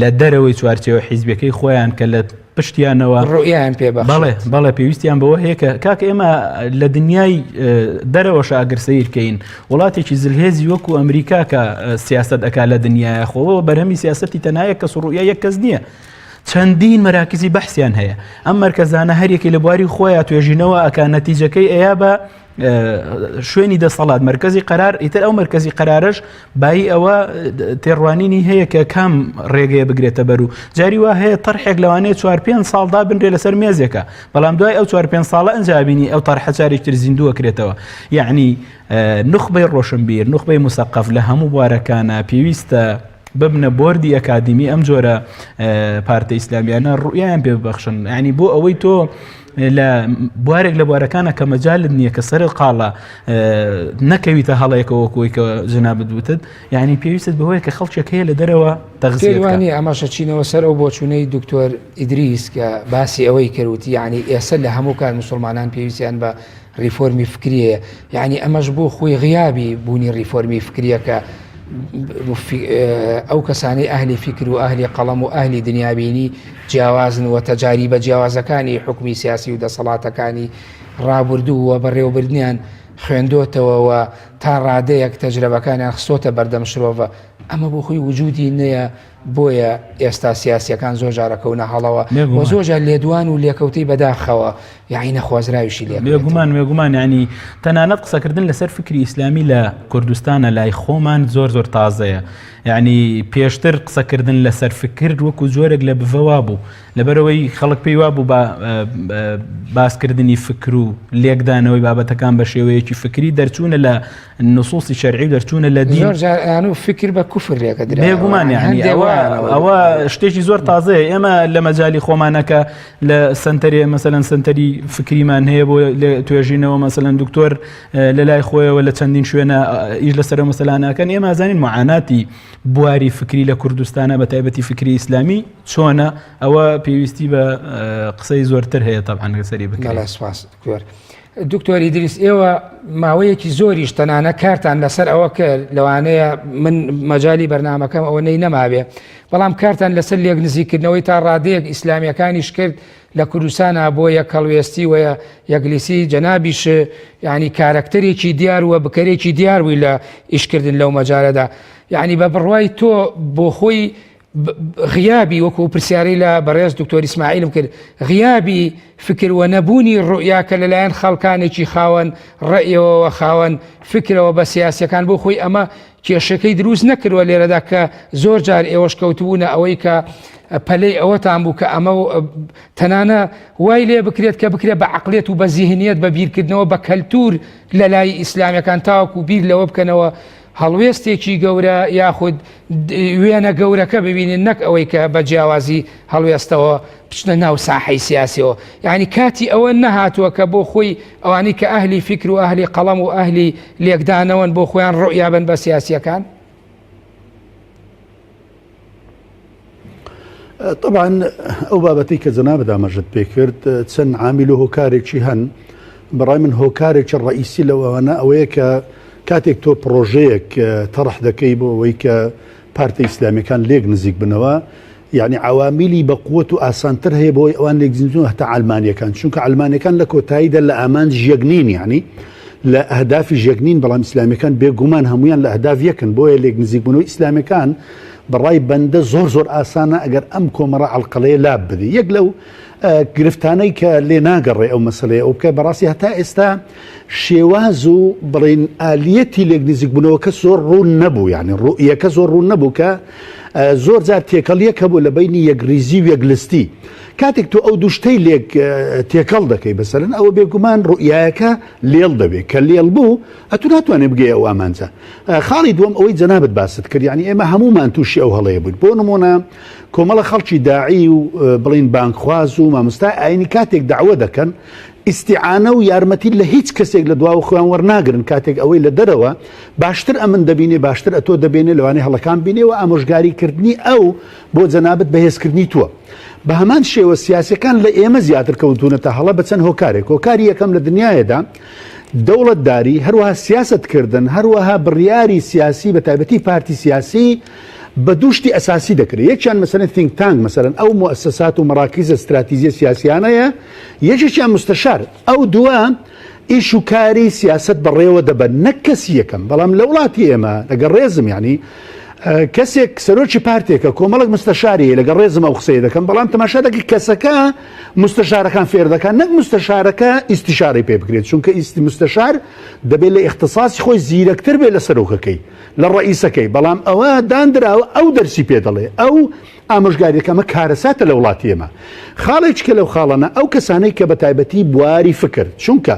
لە دەرەوەی چوارچێوە حیزبەکەی خۆیان کە لە پشتیانەوە ڕوئیان پێ بەڵێ بەڵێ پێویستیان بەوە هەیە کە کاک ئێمە لە دنیای دەرەوەش ئەگەر سەیرکەین وڵاتێکی زلهێزی وەکو ئەمریکا کە سیاست ئەک لە دنیای خۆەوە بەرهەمی سیاستی تەنایە کەس ڕوئیا یەک کەس نییە. چەندین مەراکزی بەحسیان هەیە ئەم مەرکەزانە هەریەکی لە بواری خۆیان توێژینەوە ئەک نەتیجەکەی ئەیا بە شوێنی دەسەڵات مرکزی قرار ئیتر ئەو مرکزی قرارش بایی ئەوە تێڕوانینی هەیە کە کام ڕێگەیە بگرێتە بەر و جاری وا هەیە تەرحێک لەوانەیە چوار پێ ساڵدا بنرێ لەسەر مێزێکە بەڵام دوای ئەو چوار پێ ساڵە ئەنجابینی ئەو تەرحە چارێکتر زیندووە کرێتەوە یعنی نخبەی ڕۆشنبیر نخبەی مسەقەف لە هەموو بوارەکانە پێویستە ببنە بۆردی ئەکادیمی ئەم جۆرە پارتە ئیسلامیانە ڕوئیان پێ ببەخشن ینی بۆ ئەوەی تۆ لە بوارێک لە بوارەکانە کە مەجالت نییە کە سەر قاڵە نەکەویتە هەڵەیەکەوە کۆی کە جنابت وتت یعنی پێویستت بەوەیە کە خەڵکێک هەیە لە دەرەوە تەغزیوانی ئەمەشە چینەوە سەر ئەو بۆچوونەی دکتۆر ئیدریس کە باسی ئەوەی کردوتی یعنی ئێستا لە هەموو کار مسلمانان پێویستیان بە ڕیفۆرمی فکریە یعنی ئەمەش بۆ خۆی غیابی بوونی ڕیفۆرمی فکریە کە ئەو کەسانەی ئەهلی فیکر و ئەهلی قەڵەم و ئەهلی دنیابینی جیاوازن و تەجاری بە جیاوازەکانی حکومی سیاسی و دەسەڵاتەکانی ڕابردوو و بەڕێوەبردنیان خوێندۆتەوە و تا ڕادەیەک تەجرەبەکانیان خستۆتە بەردەم شرۆڤە ئەمە بۆ خۆی وجودی نییە بۆیە ئێستا سیاسیەکان زۆر جار ئەکەونە هەڵەوە و زۆر جار لێدوان و لێکەوتەی بەداخەوە یاعی نەخوازراویشی لێ بێگومان بێگومان ینی تەنانەت قسەکردن لەسەر فکری ئیسلامی لە کوردستانە لای خۆمان زۆر زۆر تازەیە یعنی پێشتر قسەکردن لەسەر فکر وەکو جۆرێک لە بڤەوا بوو لەبەرەوەی خەڵک پێی وابوو بە باسکردنی فکر و لێکدانەوەی بابەتەکان بە شێوەیەکی فکری دەرچوونە لە نصوصی شەرعی و دەرچوونە لە دین زۆر جار ئەیان و فکر بە کوفر لێکە درا بێگومان یعنی ئەوە ئەوە شتێکی زۆر تازەیە ئێمە لە مەجای خۆمانەکە لە سنتەرێ مەسەلەن سنتەری فکریمان هەیە بۆ توێژینەوە مەسەلەن دکتۆر لە لای خۆیەوە لە چەندین شوێنە ئیش لەسەر مەسەلانەکەن ئێمە زانین معاناتی بواری فکری لە کوردستانە بە تایبەتی فکری ئیسلامی چۆنە ئەوە پێویستی بە قسەی زۆرتر هەیە تەبعەن لەسەری بکرێت. سپاس دکتۆر. دکتۆر ئیدریس ئێوە ماوەیەکی زۆریش تەنانە کارتان لەسەر ئەوە کرد لەوانەیە من مەجای بەرنمەکەم ئەوە نەی نەماوێ بەڵام کارتان لەسەر لێک نزیکردنەوەی تا ڕادەیەک ئیسلامیەکانیش کرد لە کوردستانە بۆ یەک هەڵوێستی و یەکلیسی جەنابیش ینی کارەکتەرێکی دیار وە بکەرێکی دیار بووی لە ئیشکردن لەو مەجارەدا یعنی بە بڕوای تۆ بۆ خۆی غیابی وەکو ئەو پرسیارەی لە بەڕێز دکتۆر ئیسماعیلم کرد غیابی فکر و نەبوونی ڕوئیا کە لەلایەن خەڵکانێکی خاوەن ڕەئیەوە و خاوەن فکرەوە بە سیاسیەکان بۆ خۆی ئەمە کێشەکەی دروست نەکردوە لێرەدا کە زۆر جار ئێوەش کەوتبوونە ئەوەی کە پەلەی ئەوەتان بوو کە ئەمە تەنانە وای لێ بکرێت کە بکرێت بە عقلێت و بە زیهنیەت بە بیرکردنەوە بە کەلتور لە لای ئیسلامیەکان تاوەکو بیر لەوە بکەنەوە هەڵوێستێکی گەورە یاخود وێنە گەورەکە ببینن نەک ئەوەی کە بە جیاوازی هەڵوێستەوە بچنە ناو ساحەی سیاسیەوە یعنی کاتی ئەوە نەهاتووە کە بۆ خۆی ئەوانەی کە ئەهلی فیکر و ئەهلی قەڵەم و ئەهلی لێکدانەوەن بۆ خۆیان ڕوئیا بن بە سیاسیەکان؟ طبعا ئەو بابەتەی کە جەنابت ئاماژەت پێ کرد چەند عامیل و هۆکارێکی هەن بەڕای من هۆکارێکی ڕئیسی لەوانە ئەوەیە کە کاتێک تۆ پرۆژەیەک تەڕح دەکەی بۆ ئەوەی کە پارتە ئیسلامیەکان لێک نزیک بنەوە یعنی عوامیلی بە قوت و ئاسانتر هەیە بۆی ئەوان لێک زیندون هەتا عەلمانیەکان چونکە عەلمانیەکان لە کۆتاییدا لە ئامانج یەک نین یعنی. لە ئەهدافیش یەک نین، بەڵام ئیسلامیەکان بێگومان هەموویان لە ئەهداف یەکن، بۆیە لێک نزیکبوونەوەی ئیسلامیەکان بەڕای بەندە زۆر زۆر ئاسانە ئەگەر ئەم کۆمەڕە عەڵقەلەیە لاب بدەی. یەک لەو گرفتانەی کە لێ ناگەڕێ ئەو مەسەلەیە ئەو بکە بەڕاستی هەتا ئێستا شێواز و بڵین ئالیەتی لێک نزیکبوونەوەکە زۆر ڕوون نەبوو، یعنی ڕوئیەکە زۆر ڕوون نەبوو کە زۆر جار تێکەڵیەک هەبوو لە بینی یەکریزی و یەکلستی. کاتێک تۆ ئەو دوو شتەی لێک تێکەڵ دەکەی بەسەرن ئەوە بێگومان ڕوئیایەکە لێڵ دەبێت کە لێڵ بوو ئەتو ناتوانێت بگەی ئەو ئامانجە. خاڵی دووەم ئەوەی جەنابت باست کرد یعنی ئێمە هەموومان تووشی ئەو هەڵەیە بووین. بۆ نمونە کۆمەڵە خەڵکی داعی و بڵین بانگخواز و مامۆستای ئاینی کاتێک داوە دەکەن ئیسیعانە و یارمەتی لە هیچ کەسێک لە دواوە خۆیان وەرناگرن کاتێک ئەوەی لە دەرەوە باشتر ئەمن دەبینێ باشتر ئەتۆ دەبێنێ لەوانەیە هەڵەکان بینێ و ئامۆژگاریکردنی ئەو بۆ جەنابت بەهێزکردنی تۆ. بە هەمان شێوە سیاسیەکان لە ئێمە زیاتر کەوتوونەتە هەڵە بە چەند هۆکارێک. هۆکاری یەکەم لە دنیایەدا دەوڵەتداری، هەروەها سیاسەتکردن، هەروەها بڕیاری سیاسی بە تایبەتی پارتی سیاسی بە دوو شتی ئەساسی دەکرێت. یەکیان مەسەلەن think tank، مەسەلەن ئەو موئەسەسات و مەراکیزە ستراتیزیە سیاسیانەیە، یەکێکیان مستەشار. ئەو دووە ئیش و کاری سیاسەت بەڕێوە دەبەن نەک کەسی یەکەم. بەڵام لە وڵاتی ئێمە لەگەڵ ڕێزم یانی کەسێک سەرۆکی پارتێکە کۆمەڵک مستەشاری هەیە لەگەڵ ڕێزم ئەو قسەیە دەکەم بەڵام تەماشا دەکەی کەسەکە مستەشارەکان فێر دەکات نەک مستەشارەکە ئیستیشارەی پێ بکرێت چونکە ئیستی مستەشار دەبێت لە ئیختیساسی خۆی زیرەکتر بێت لە سەرۆکەکەی لە ڕئیسەکەی بەڵام ئەوە داندراوە ئەو دەرسی پێ دەڵێ ئەو ئامۆژگاریەکە ئەمە کارەساتە لە وڵاتی ئێمە خاڵێکی کە لەو خاڵانە ئەو کەسانەی کە بە تایبەتی بواری فکر چونکە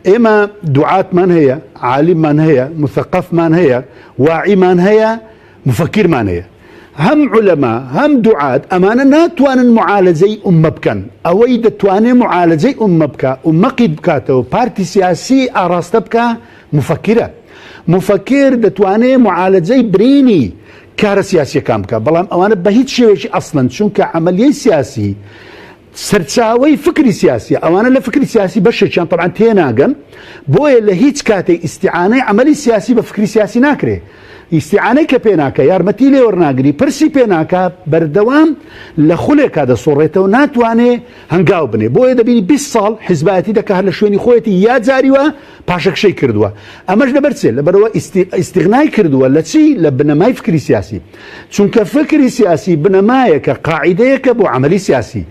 ئێمە دوعاتمان هەیە عالیممان هەیە مثقفمان هەیە واعیمان هەیە مفکرمان هەیە هەم علەما هەم دوعات ئەمانە ناتوانن معالەجەی ئومە بکەن ئەوەی دەتوانێت معالەجەی ئومە بکە ئومە قیت بکاتەوە پارتی سیاسی ئاڕاستە بکە مفکرە مفکر دەتوانێت معالەجەی برینی کارە سیاسیەکان بکە بەڵام ئەوانە بە هیچ شێوەیەکی ئەسڵەن چونکە عملیەی سیاسی سەرچاوەی فکری سیاسیە ئەوانە لە فکری سیاسی بەشێکیان تەبعەن تێناگەن بۆیە لە هیچ کاتێک ئیستیعانەی عەمەلی سیاسی بە فکری سیاسی ناکرێ ئیستیعانەی کە پێ ناکە یارمەتی لێ وەرناگری پرسی پێ ناکا بەردەوام لە خولێکا دەسوڕێتەوە ناتوانێ هەنگاو بنێ بۆیە دەبینی 20 ساڵ حیزبایەتی دەکا هەر لە شوێنی خۆیەتی یا جاری وا پاشەکشەی کردووە ئەمەش لەبەر چێ لەبەرەوە ئیستیغنای کردووە لە چی لە بنەمای فکری سیاسی چونکە فکری سیاسی بنەمایەکە قاعیدەیەکە بۆ عەمەلی سیاسی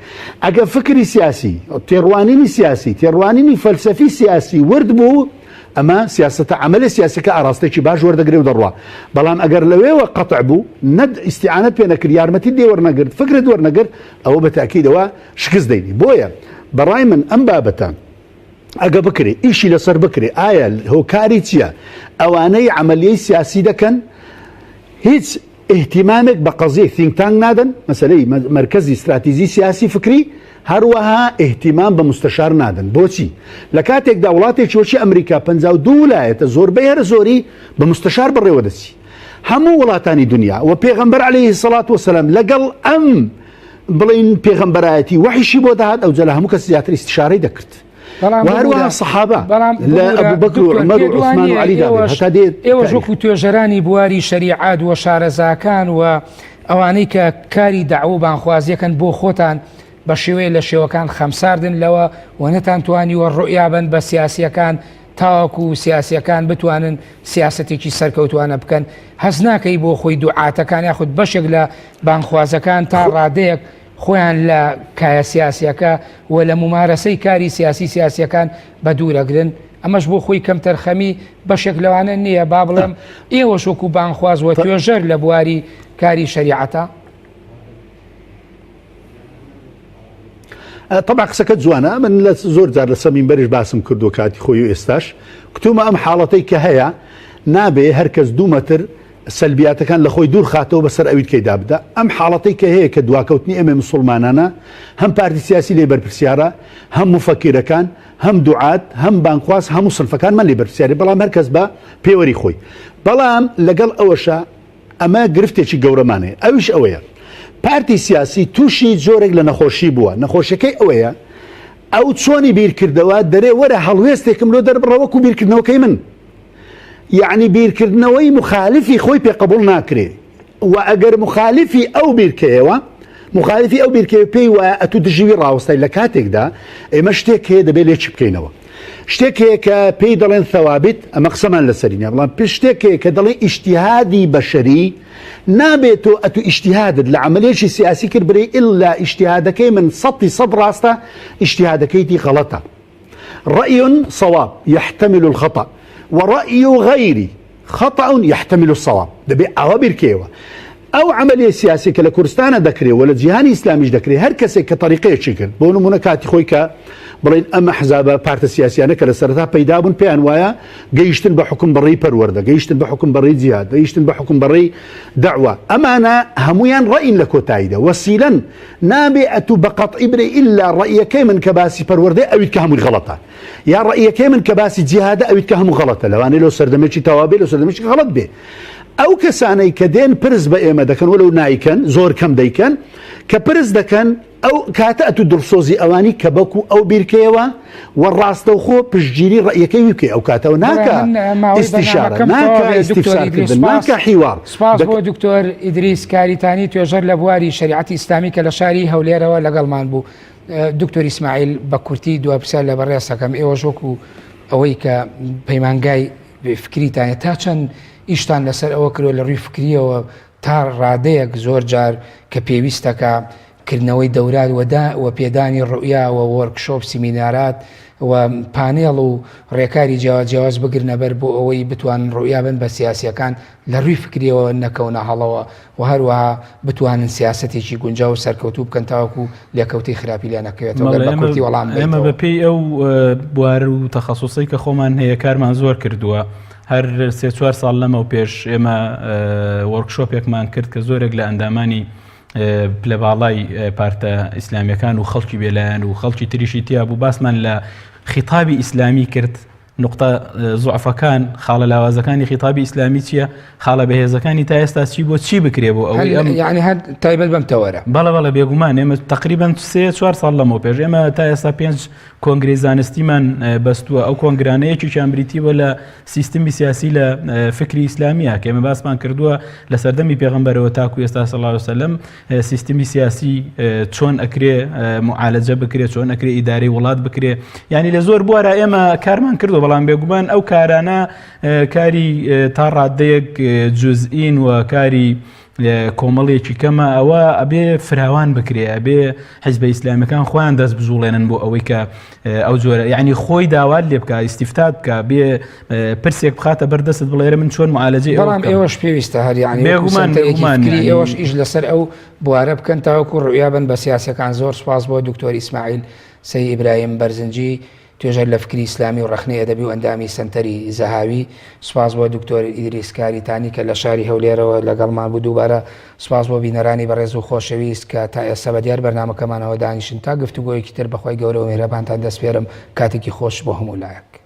ئەگەر فکری سیاسی تێڕوانینی سیاسی تێڕوانینی فەلسەفی سیاسی ورد بوو ئەمە سیاسەتە عەمەلی سیاسەکە ئاراستێکی باش وەردەگرێ و دەڕوا بەڵام ئەگەر لەوێوە قەتع بوو نەد ئیستیعانەت پێ نەکرد یارمەتیت لێ وەرنەگرت فکرت وەرنەگرت ئەوە بە تاکیدەوە شکست دەینی بۆیە بەڕای من ئەم بابەتە ئەگە بکرێ ئیشی لەسەر بکرێ ئایا هۆکاری چییە ئەوانەی عملیەی سیاسی دەکەن هیچ ئیهتیمامێک بە قەزیەی think tank نادەن، مەسەلەی مەرکەزی ستراتیجی سیاسی فکری، هەروەها ئیهتیمام بە مستەشار نادەن. بۆچی؟ لە کاتێکدا وڵاتێکی وەکی ئەمریکا 52 ولایەتە زۆربەی هەرە زۆری بە مستەشار بەڕێوە دەچی. هەموو وڵاتانی دنیا و پێغەمبەر عەلەیهی سەڵات وەسەلام لەگەڵ ئەم بڵێین پێغەمبەرایەتی وەحیشی بۆ دەهات ئەوجا لە هەموو کەس زیاتر ئیستیشارەی دەکرد. بەڵام و هەروەها سەحابە بەڵام لە ئەبوبەکر و عومەر و عوسمان و عەلی دابێت هەتا دێت ئێوەش وەکو توێژەرانی بواری شەریعات و شارەزاکان و ئەوانەی کە کاری دەعوە و بانخوازیەکەن بۆ خۆتان بە شێوەیە لە شێوەکان خەمساردن لەوە و نەتان توانیوە ڕوئیا بن بە سیاسیەکان تاوەکو سیاسیەکان بتوانن سیاسەتێکی سەرکەوتوانە بکەن هەست ناکەی بۆ خۆی دوعاتەکان یاخود بەشێک لە بانخوازەکان تا ڕادەیەک خۆیان لە کایە سیاسیەکە و لە مومارەسەی کاری سیاسی سیاسیەکان بە دوورەگرن، ئەمەش بۆ خۆی کەمتەرخەمی بەشێک لەوانە نییە، با بڵێم ئێوەش وەکو بانگخواز و توێژەر لە بواری کاری شەریعەتە؟ طبعا قسەکە جوانە من لە زۆر جار لەسەر مینبەریش باسم کردووە کاتی خۆی و ئێستاش کتومە ئەم حاڵەتەی کە هەیە نابێ هەر کەس دوو مەتر سەلبیاتەکان لە خۆی دوور خاتەوە بەسەر ئەویدکەی دابدا ئەم حاڵەتەی کە هەیە کە دواکەوتنی ئێمەی مسوڵمانانە هەم پارتی سیاسی لێی بەرپرسیارە هەم موفەکیرەکان هەم دوعات هەم بانگخواز هەموو سنفەکانمان لێ بەرپرسیارین بەڵام هەر کەس بە پێوەری خۆی بەڵام لەگەڵ ئەوەشا ئەمە گرفتێکی گەورەمان هەیە ئەویش ئەوەیە پارتی سیاسی تووشی جۆرێک لە نەخۆشی بووە نەخۆشیەکەی ئەوەیە ئەو چۆنی بیرکردەوە دەرێ وەرە هەڵوێستێکم لۆ دەربڕە وەکو بیرکردنەوەکەی من یەعنی بیرکردنەوەی موخالیفی خۆی پێ قبوڵ ناکرێ و ئەگەر موخالیفی ئەو بیرکەیەوە موخالیفی ئەو بیرکەیە پێی وایە ئەتوو دژی وی ڕاوەستای لە کاتێکدا ئێمە شتێک هەیە دەبێت لێکی بکەینەوە. شتێک هەیە کە پێی دەڵێن ثوابت، ئەمە قسەمان لەسەری نیە، بەڵام شتێک هەیە کە دەڵێن ئیجتیهادی بەشەری، نابێت تۆ ئەتو ئیجتیهادت لە عەمەلێکی سیاسی کرد برێی ئیلا ئیجتیهادەکەی من سەتی سەد ڕاستە، ئیجتیهادەکەی دی غەڵەتە. رأی صواب یحتمل الخطأ ورأی غیری خطأ یحتمل الصواب، دەبێ ئاوا بیرکەیەوە. ئەو عەمەلیە سیاسی کە لە کوردستانە دەکرێ و لە جیهانی ئیسلامیش دەکرێ هەر کەسێک کە تەریقەیەکی کرد بۆ نمونە کاتی خۆی کە بڵێن ئەم ئەحزابە پارتە سیاسیانە کە لە سەرەتا پەیدا بوون پێیان وایە گەیشتن بە حکوم بەڕێی پەروەردە گەیشتن بە حکوم بەڕێی جیهاد گەیشتن بە حکوم بەڕێی دەعوە ئەمانە هەمویان ڕەئین لە کۆتاییدا وەسیلەن نابێ ئەتوو بە قەتعی برێ ئیلا ڕەئیەکەی من کە باسی پەروەردەی ئەویت کە هەمووی غەڵەتە یا ڕەئیەکەی من کە باسی جیهادە ئەویت کە هەموو غەڵەتە لەوانەیە لەو سەردەمێکی تەواو بێ لەو سەردەمێکی غەڵەت بێ ئەو کەسانەی کە دێن پرس بە ئێمە دەکەن وەلو نایکەن زۆر کەم دەیکەن کە پرس دەکەن ئەو کاتە ئەتو دڵسۆزی ئەوانی کە بەکو ئەو بیرکەیەوە و ڕاستەوخۆ پشتگیری ڕەئیەکەی وی بکەی ئەو کاتەوە ناکە ئیستیشارە ناکە ئیستیفسارکردن ناکە حیوار. سپاس بۆ دکتۆر ئیدریس کاریتانی توێژەر لە بواری شەریعەتی ئیسلامی کە لە شاری هەولێرەوە لەگەڵمان بوو. دکتۆر ئیسماعیل بە کورتی دوا پرسیار لە بەڕێز دەکەم ئێوەش وەکو ئەوەی کە پەیمانگای فکریتانە تا چەند ئیشتان لەسەر ئەوە کردوە لە ڕووی فکریەوە تا ڕادەیەک زۆر جار کە پێویستەکە کردنەوەی دەورات و دا و پێدانی ڕوئیا و وۆرکشۆپ سیمینارات و پانێڵ و ڕێکاری جیاواز جیاواز بگرنە بەر بۆ ئەوەی بتوانن ڕوئیا بن بە سیاسیەکان لە ڕووی فکریەوە نەکەونە هەڵەوە و هەروەها بتوانن سیاسەتێکی گونجاو و سەرکەوتوو بکەن تاوەکو لێکەوتەی خراپی لێ نەکەوێتەوە گەر بە کورتی وەڵام ئێمە بدەیتەوە. بە پێی ئەو بوار و تەخەسوسەی کە خۆمان هەیە کارمان زۆر کردووە هەر سێ چوار ساڵ لەمەو پێش ئێمە وۆرکشۆپێکمان کرد کە زۆرێک لە ئەندامانی پلە باڵای پارتە ئیسلامیەکان و خەڵکی بێلایەن و خەڵکی تریشی تیا بوو باسمان لە خیتابی ئیسلامی کرد نقطە زعفەکان خاڵە لاوازەکانی خیتابی ئیسلامی چییە خاڵە بەهێزەکانی تا ئێستا چی بۆ چی بکرێ بۆ ئەوەی ئەم یعنی هەر تایبەت بەم تەوەرە بەڵێ بەڵێ بێگومان ئێمە تقریبا سێ چوار ساڵ لەمەو پێش ئێمە تا ئێستا پێنج کۆنگرەی زانستیمان بەستووە ئەو کۆنگرانە یەکێکیان بریتی بووە لە سیستمی سیاسی لە فکری ئیسلامیە کە ئێمە باسمان کردووە لە سەردەمی پێغەمبەرەوە تاکو ئێستا صلی الله علیه وسلم سیستمی سیاسی چۆن ئەکرێ معالەجە بکرێ چۆن ئەکرێ ئیدارەی وڵات بکرێ یعنی لە زۆر بوارە ئێمە کارمان کردو بەڵام بێگومان ئەو کارانە کاری تا ڕادەیەک جزئین و کاری کۆمەڵێکی کەمە ئەوە ئەبێ فراوان بکرێ ئەبێ حیزبە ئیسلامیەکان خۆیان دەست بجوڵێنن بۆ ئەوەی کە ئەو جۆرە یعنی خۆی داوات لێ بکە ئیسیفتات بکە بێ پرسێک بخاتە بەردەست بڵێرە من چۆن معالەجەی بەڵام ئێوەش پێویستە هەر یعنی بێگومان فکری ئێوەش ئیش لەسەر ئەو بوارە بکەن تاوەکو ڕویا بن بە سیاسەکان زۆر سوپاس بۆ دکتۆر ئیسماعیل سەی ئیبراهیم بەرزنجی توێژەر لە فکری ئیسلامی و ڕەخنەی ئەدەبی و ئەندامی سەنتەری زەهاوی، سوپاس بۆ دکتۆر ئیدریس کاریتانی کە لە شاری هەولێرەوە لەگەڵمان بوو، دووبارە سوپاس بۆ بینەرانی بەڕێز و خۆشەویست کە تا ئێستا بە دیار بەرنامەکەمانەوە دانیشتن، تا گفتوگۆیەکی تر بەخوای گەورە و میهرەبانتان دەسپێرم، کاتێکی خۆش بۆ هەموو لایەک.